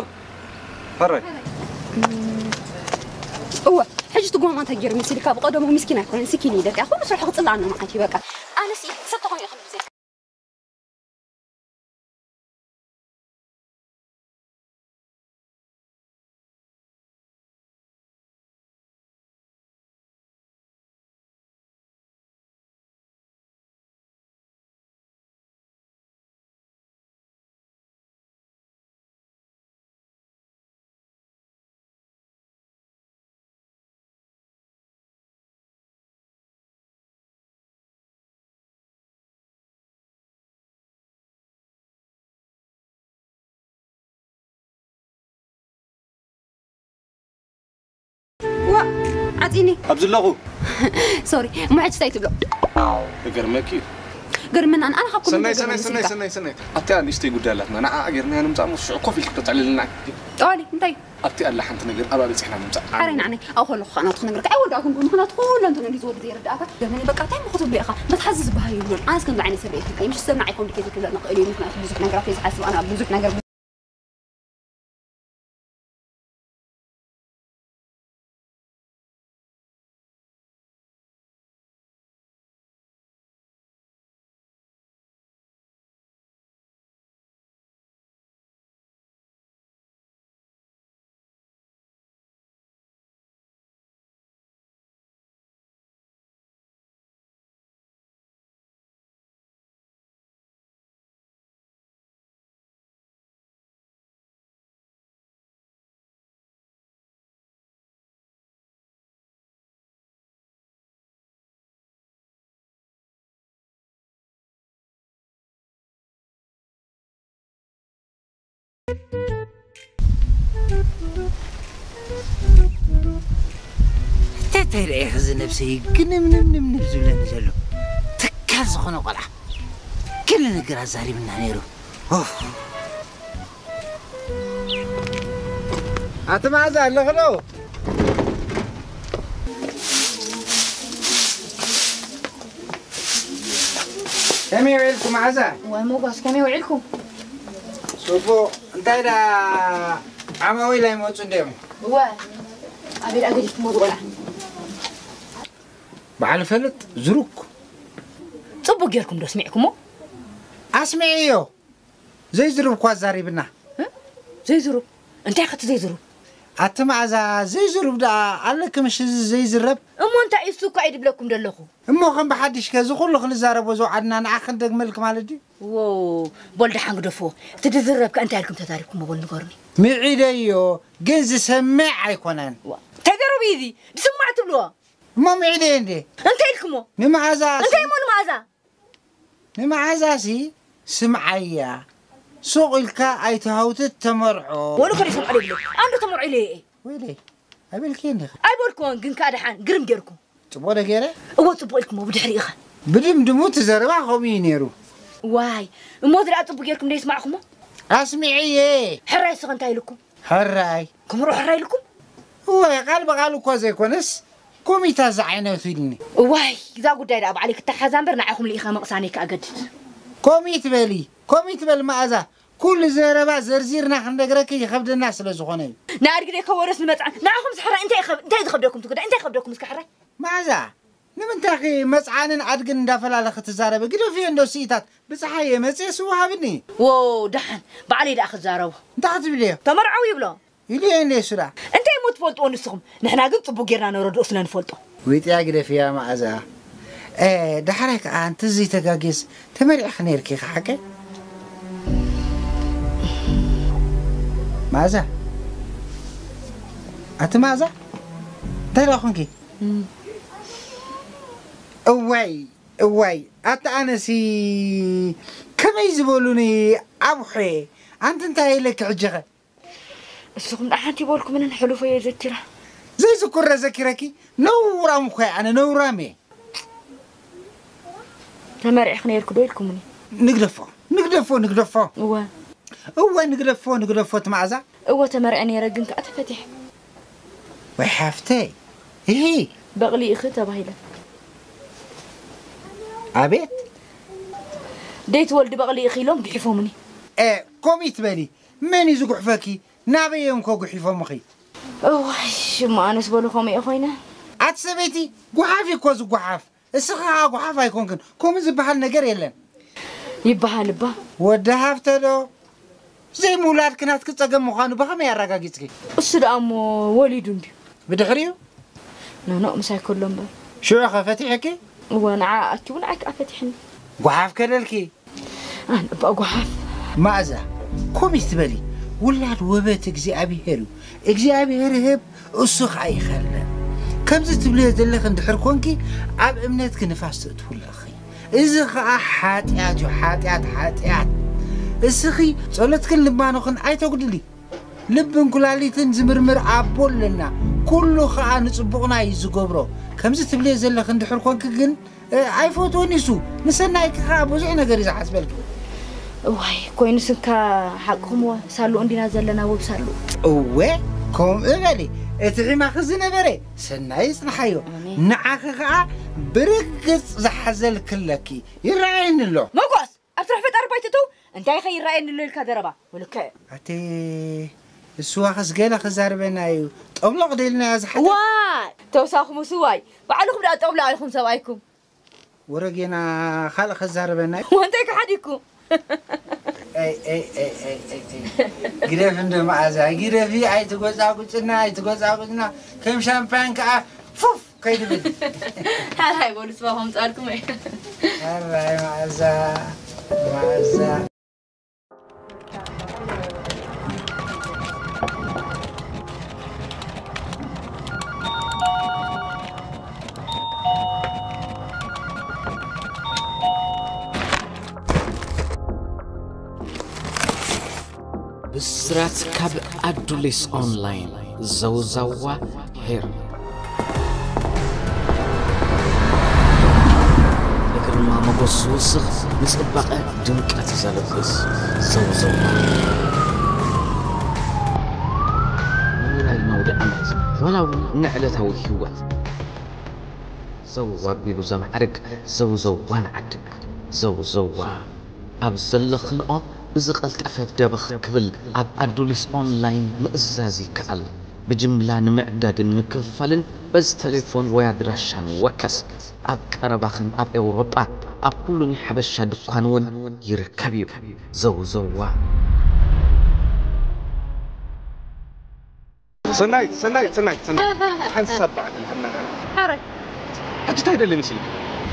ሕራይ። እወ፣ ሕጂ ትጎማ እንታይ ገይሩ መሲልካ? ብቐደሙ ምስኪን ኣይኮነን፣ ስኪን እዩ ደቂያ። ኩሉ ስርሑ ክጽላእ ኣለዎ መዓልቲ በቃ። ኣነስ ሰብ ተኾይኑ እየ ክንዲ ብዘይ ዓፂኒ። ኣብ ዘለኹ ሶሪ፣ እሞ ሕጂ እንታይ ትብሎ? ይገርመኪ እዩ። ገርመና፣ ኣነ ካብ ኮመንት ሰናይ ገርመኒ ሰናይ ሰናይ ስልካ። ሰናይ ሰናይ ኣብቲኣ ንእሽተይ ጉዳይ ኣላትና፣ ንዓ ጌርናያ ንምፃእ፣ ሞ ሽዑ ኮፍ ኢልኪ ክተዕልልና። ጠዋሊ እንታይ? ኣብቲ ኣላ ሓንቲ ነገር፣ ኣብኣ በፂሕና ንምፃእ። ሓራይ ንዓነይ ኣብኡ ከለኹ ከዓ ናቱ ክነግረካ ኣይወዳእኩን፣ ምኽንያቱ ኩሎም እንቶም እንዲ ዝወዱ ዘይርድኣካ። ገርመኒ በቃ እንታይ ምኹ ትብሎ ኢኻ? መትሓዚ ዝበሃል የብሉን። ኣነስ ከምዚ ዓይነት ሰብ የትልካ ምሽ ሰብ ንዓይ ኮምፕሊኬትድ ክብለኒ ክእል እዩ፣ ምኽንያቱ ብዙሕ ነገራት እየ ዝሓስብ ኣነ ኣብ ብዙሕ ነገር። እንታይ እንታይ ርኤ እዚ ነብሰይ ግንምንምንምንም ዝብለኒ ዘሎ ትካል ዝኾነ ቆልዓ ገለ ነገር ኣዛሪብና ነይሩ። ኦፍ። ኣቲ መዓዛ ኣለኽዶ? ከመይ ውዒልኩም መዓዛ? ዋይ ሞጓስ ከመይ ውዒልኩም? ጽቡቕ። እንታይ ደኣ ዓማዊል ኣይመጹ እንድዮም? እወ ኣቤል ኣገዲፍኩሞ ዝቆልዓ በዓል ፈልጥ ዝሩክ ጽቡቅ ጌርኩም ዶ ስሚዕኩሞ? ኣስሚዕዮ። ዘይዝሩብ እኳ ኣዛሪብና። ዘይዝሩብ እንታይ ከቲ ዘይዝሩብ? ኣቲ መዓዛ ዘይዝሩብ ደኣ ኣለኪ ምሽ እዚ ዘይዝረብ? እሞ እንታይ እሱ እኳ እዩ ድብለኩም ደለኹ። እሞ ከም ብሓድሽ ከዚ ኩሉ ክንዛረቦ ዝውዓድና ንዓ ክንደግመልኪ ማለት ድዩ? ዎ ቦል ደሓን ግደፍዎ። እቲ ድዝረብ ከ እንታይ ኢልኩም ተዛሪብኩሞ በሉ ንገሩኒ። ምዒደዮ ግን ዝሰምዕ ኣይኮነን። ዋ፣ እንታይ ዘረቡ እዩ እዚ? ዝስማዕ ትብልዎ? እሞ ምዒደዮ እንዴ? እንታይ ኢልኩሞ? ንመዓዛ እንታይ እሞ ንመዓዛ? ንመዓዛሲ ስምዓያ ሱቕ ኢልካ ኣይትሃውትት ተመርዖ። ወሉ ከደ ይሰምዖ ደብለ ኣንዶ ተመርዖ ኢለ እየ። ወይለይ ኣበልክየ እንዲኻ። ኣይበልኩዎን ግን ከኣ ደሓን ግርም ጌርኩም። ጽቡቕ ዶ ገይረ? እወ ጽቡቕ ኢልኩሞ ብድሕሪኡ ኢኻ። ብድምድሙ እቲ ዘረባ ከምኡ እዩ ነይሩ። ዋይ እሞ ዝደኣ ጽቡቕ ጌርኩም ደይስማዕኩሞ? ኣስሚዐየ። ሕራይ ስኸ እንታይ ኢልኩም? ሕራይ። ክምሮ ሕራይ ኢልኩም? እወ ቃል ብቓል እኳ ዘይኮነስ ኮሚታ ዝዓይነቱ ኢልኒ። እዋይ እዛ ጉዳይ ደኣ ባዕለይ ክተሓዛ እምበር ንዓኹም ልኢኸ ምቕሳነይ ክኣ ገድድ። ኮሚት በሊ ኮሚት በል መኣዛ ኩሉ ዘረባ ዘርዚርና ክንነግረኪ ይኸብደና ስለ ዝኾነ እዩ። ንኣድጊ ደይ ከወርስ ንመጽዓ ንዓኹም ዝሕራይ እንታይ ይኸብ እንታይ ዝኸብደኩም ትጉዳይ እንታይ ይኸብደኩም እስከ ሕራይ? መኣዛ ንምንታኺ መጽዓንን ኣድግን እንዳፈላለኺ ትዛረቢ? ግደፍዮ እንዶ ስኢታት ብጸሓየ መጽየ ስዋ ሃብኒ። ዎ ደሓን ባዕለይ ደኣ ክዛረቦ። እንታይ ክትብልዮ? ተመርዓው ይብሎ። ኢልዮ እንደ እሱ ደኣ። እንታይ እሞ ትፈልጥዎ ንስኹም? ንሕና ግን ጽቡቕ ጌርና ነረድኦ ስለ ንፈልጦ። ዊጥያ ግደፍያ መኣዛ። ዳሕራይ ከኣ እንተዘይተጋግየስ ተመሪዕኺ ነይርኪ ኢኺ ሓቀይ? መኣዛ ኣቲ መኣዛ እንታይ ደኣ ኮንኪ? እዋይ እዋይ ኣቲ ኣነሲ ከመይ ዝበሉኒ ኣቡሐ ኣንቲ እንታይ ኢለኪ ሕጂኸ? እስኹም ደኣ ሓንቲ ይበልኩምንን ሕሉፎ እየ ዘኪራ። ዘይዝኩረ ዘኪረኪ ነውራም እኮ እየ ኣነ ነውራም እየ። ተመሪዕኺ ነይርኪ ዶ ኢልኩምኒ? ንግደፎ ንግደፎ ንግደፎ። እወ። እወ ንግደፎ ንግደፎ እቲ መኣዛ። እወ ተመሪዐ ነይረ ግን ከኣ ተፈቲሐ። ወይ ሓፍተይ እሂ። በቕሊ ኢኺ ተባሂለ። ኣቤት። ደይትወልዲ በቕሊ ኢኺ ኢሎም ግሒፎምኒ። ኤ ኮሚት በሊ። መን እዩ ዝጉሕፈኪ? ናበይ እዮም ኮ ጉሒፎምኺ? እዋይ ሽሙ ኣነስ በሉ ከምኡ እየ ኮይነ። ኣቲ ሰበይቲ ጉሓፍ እዩ ኮ ዝጉሓፍ። እስኺ ኸዓ ጉሓፍ ኣይኮንክን። ከምኡ ዝበሃል ነገር የለን። ይበሃል እባ። ወዲ ሃፍተ ዶ? ዘይምውላድኪ ናትኪ ጸገም ምዃኑ ብኸመይ ኣረጋጊጽኪ? እሱ ደኣ እሞ ወሊዱ እንድዩ። ብድሕሪኡ? ኖኖ ምሳይ ከሎ እምበር። ሽዑ ኸ ፈቲሕኪ? እወ ንዓ ኣኪቡ ንዓይ ከኣ ፈቲሕኒ። ጉሓፍ ከደልኪ? ኣነ እባ ጓሓፍ። መኣዛ ኮም ይትበሊ ውላድ ወበት እግዚኣብሄር እዩ እግዚኣብሄር ይህብ እሱ ኸዓ ይኸልእ ከምዚ ትብልዮ ዘለኺ እንድሕር ኮንኪ ኣብ እምነትኪ ንፋስ ተእትዊ ኣለኺ እዚ ኸዓ ሓጢኣት እዩ ሓጢኣት ሓጢኣት እስኺ ጸሎትክን ልባኖኽን ኣይተጉድሊ ልብን ኩላሊትን ዝምርምር ኣቦ ኣለና ኩሉ ኸኣ ንጽቡቕና እዩ ዝገብሮ። ከምዚ ትብልዮ ዘለኺ እንድሕር ኮንኪ ግን፣ እ፣ ኣይፈትዎን እዩ እሱ። ንሰናይኪ ኸኣ ብዙሕ ነገር እዩ ዝሓስበልኪ። እዋይ፣ ኮይኑስ እንካ ሓቅኹም ወ፣ ሳሉ እንዲና ዘለና ወብ ሳሉ። እወ፣ ከምኡ በሊ። እቲ ሒማኺ ዝነበረ ሰናይ ይጽንሓዮ። ኣሜን። ንዓኺ ኸኣ ብርግጽ ዝሓዘልኪ ኣለኪ። ይረኣየኒ ኣሎ። መጎስ! ኣብ ስራሕ ፈጣሪ ባይትእትው እንታይ ከ ይረኣየኒ ኣሎ ኢልካ ዘረባ? ወልከ። ኣቲ እሱዋኸስ ገለ ክዛርበና እዩ። ጠብሎቕ ደልናያ ዝሓተ። ዋይ! ተውሳኹም ስዋይ። ባዕልኹም ደኣ ጠብሎቕ ኢኹም ሰብኣይኩም። ወረ ጌና ካልእ ክዛርበና እዩ። ወንታይ ክሓዲኩም? ኣይ፣ ኣይ፣ ኣይ፣ ኣይ፣ ኣይ፣ ኣይ። ግደፍ እንደ መኣዛ፣ ግደፊ፣ ኣይትጎጻጉጽና፣ ኣይትጎጻጉጽና። ከም ሻምፓን ከኣ ፉፍ ከይትብል። ሓራይ በሉ፣ ስባ ከምጻልኩም እየ። ሓራይ መኣዛ፣ መኣዛ። ብስራት ካብ ኣዱሊስ ኦንላይን፣ ዘውዘዋ ሄር። ንግርማ ሞገስ ዝውስኽ፣ ንጽባቐ ድምቀት ዘልብስ፣ ዘውዘዋ። ንውራይ ነውዲ ዓመት፣ ዋላ እውን ንዕለታዊ ህይወት። ዘው ኣቢሉ ዘማዕርግ፣ ዘውዘዋ ንዓድግ፣ ዘውዘዋ። ኣብ ዘለኽንኦ ብዝቐልጠፈ ደበኽ ክብል ኣብ ኣዱሊስ ኦንላይን ምእዛዝ ይከኣል። ብጅምላ ንምዕዳግን ምክፍፋልን በዚ ተሌፎን ወይ ኣድራሻ ንወከስ። ኣብ ቀረባኽን ኣብ ኤውሮጳ ኣብ ኩሉ ናይ ሓበሻ ድኳን እውን ይርከብ እዩ። ዘውዘዋ። ሰናይት፣ ሰናይት፣ ሰናይት፣ ሰናይት። ሓንሳብ በዓል ይሃና። ሓራይ። ሕጂ እንታይ ደሊ ንስሊ?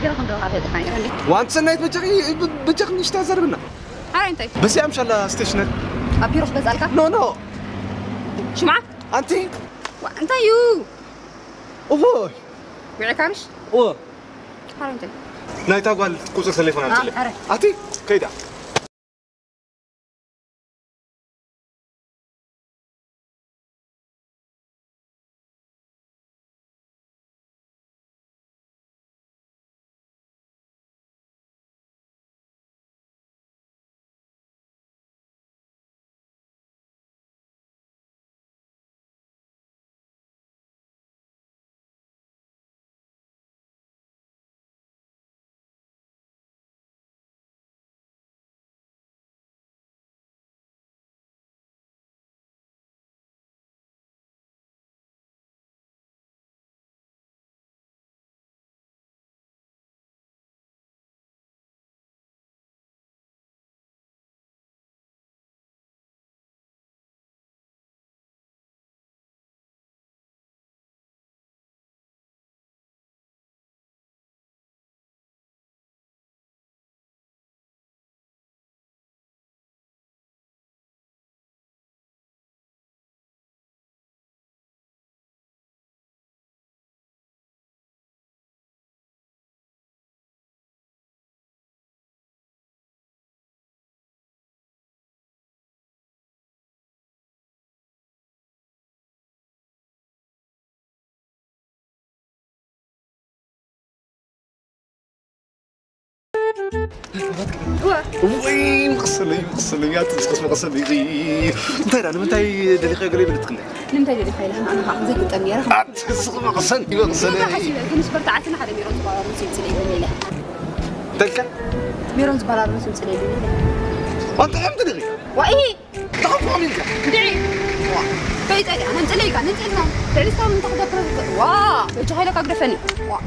ገለ ክንዶ ካፌ ጥፋኝ እንዴ? ዋንት ሰናይት በጃኺ፣ በጃኺ ንሽታ ዘርብና። ሓራይ እንታይ? በዚኣ ምሻላ ስቴሽነሪ። ኣብ ቢሮ ክገዝኣልካ? ኖ፣ ኖ። ሽምዓ? ኣንቲ? ዋ፣ እንታይ እዩ? እዎ። ውዒካንሽ? እዎ። ሓራይ እንታይ? ናይታ ጓል ቁጽሪ ተሌፎን ኣምጽእለይ። ሓራይ። ኣቲ? ከይዳ። ወይ መቕሰነይ፣ መቕሰነይ፣ ኣቲ ዝኸስ መቐሰነይ። እንታይ ደኣ፣ ንምንታይ ደሊኻዮ ገለ ይበለትክኒ? ንምንታይ ደሊኻ ኢለ፣ ኣነ ኸዓ ዘይግጠም ነይረ። ኣቲ ዝኸስ መቐሰን፣ መቐሰነይ። እንታይ ሓሲበ፣ ግን ስበርትዓትና ሓደ ሜሮን ዝበሃሉ ምስ ይምፅእ ኢለ ኢለ። እንታይ ኢልካ? ሜሮን ዝበሃሉ ምስ ይምፅእ ኢለ ኢለ። ኣንተ ከምቲ ደሊኻ? ዋኢ! እንታይ ኮን ኢልካ? እንድዒ። ዋ። ከይጠልያ፣ ነንፅለይካ፣ ነንፅልና። ልዕሊ ስታውን እንተ ክደፍረ፣ ዋ፣ በጃኻ ኢለካ ግደፈኒ። ዋ።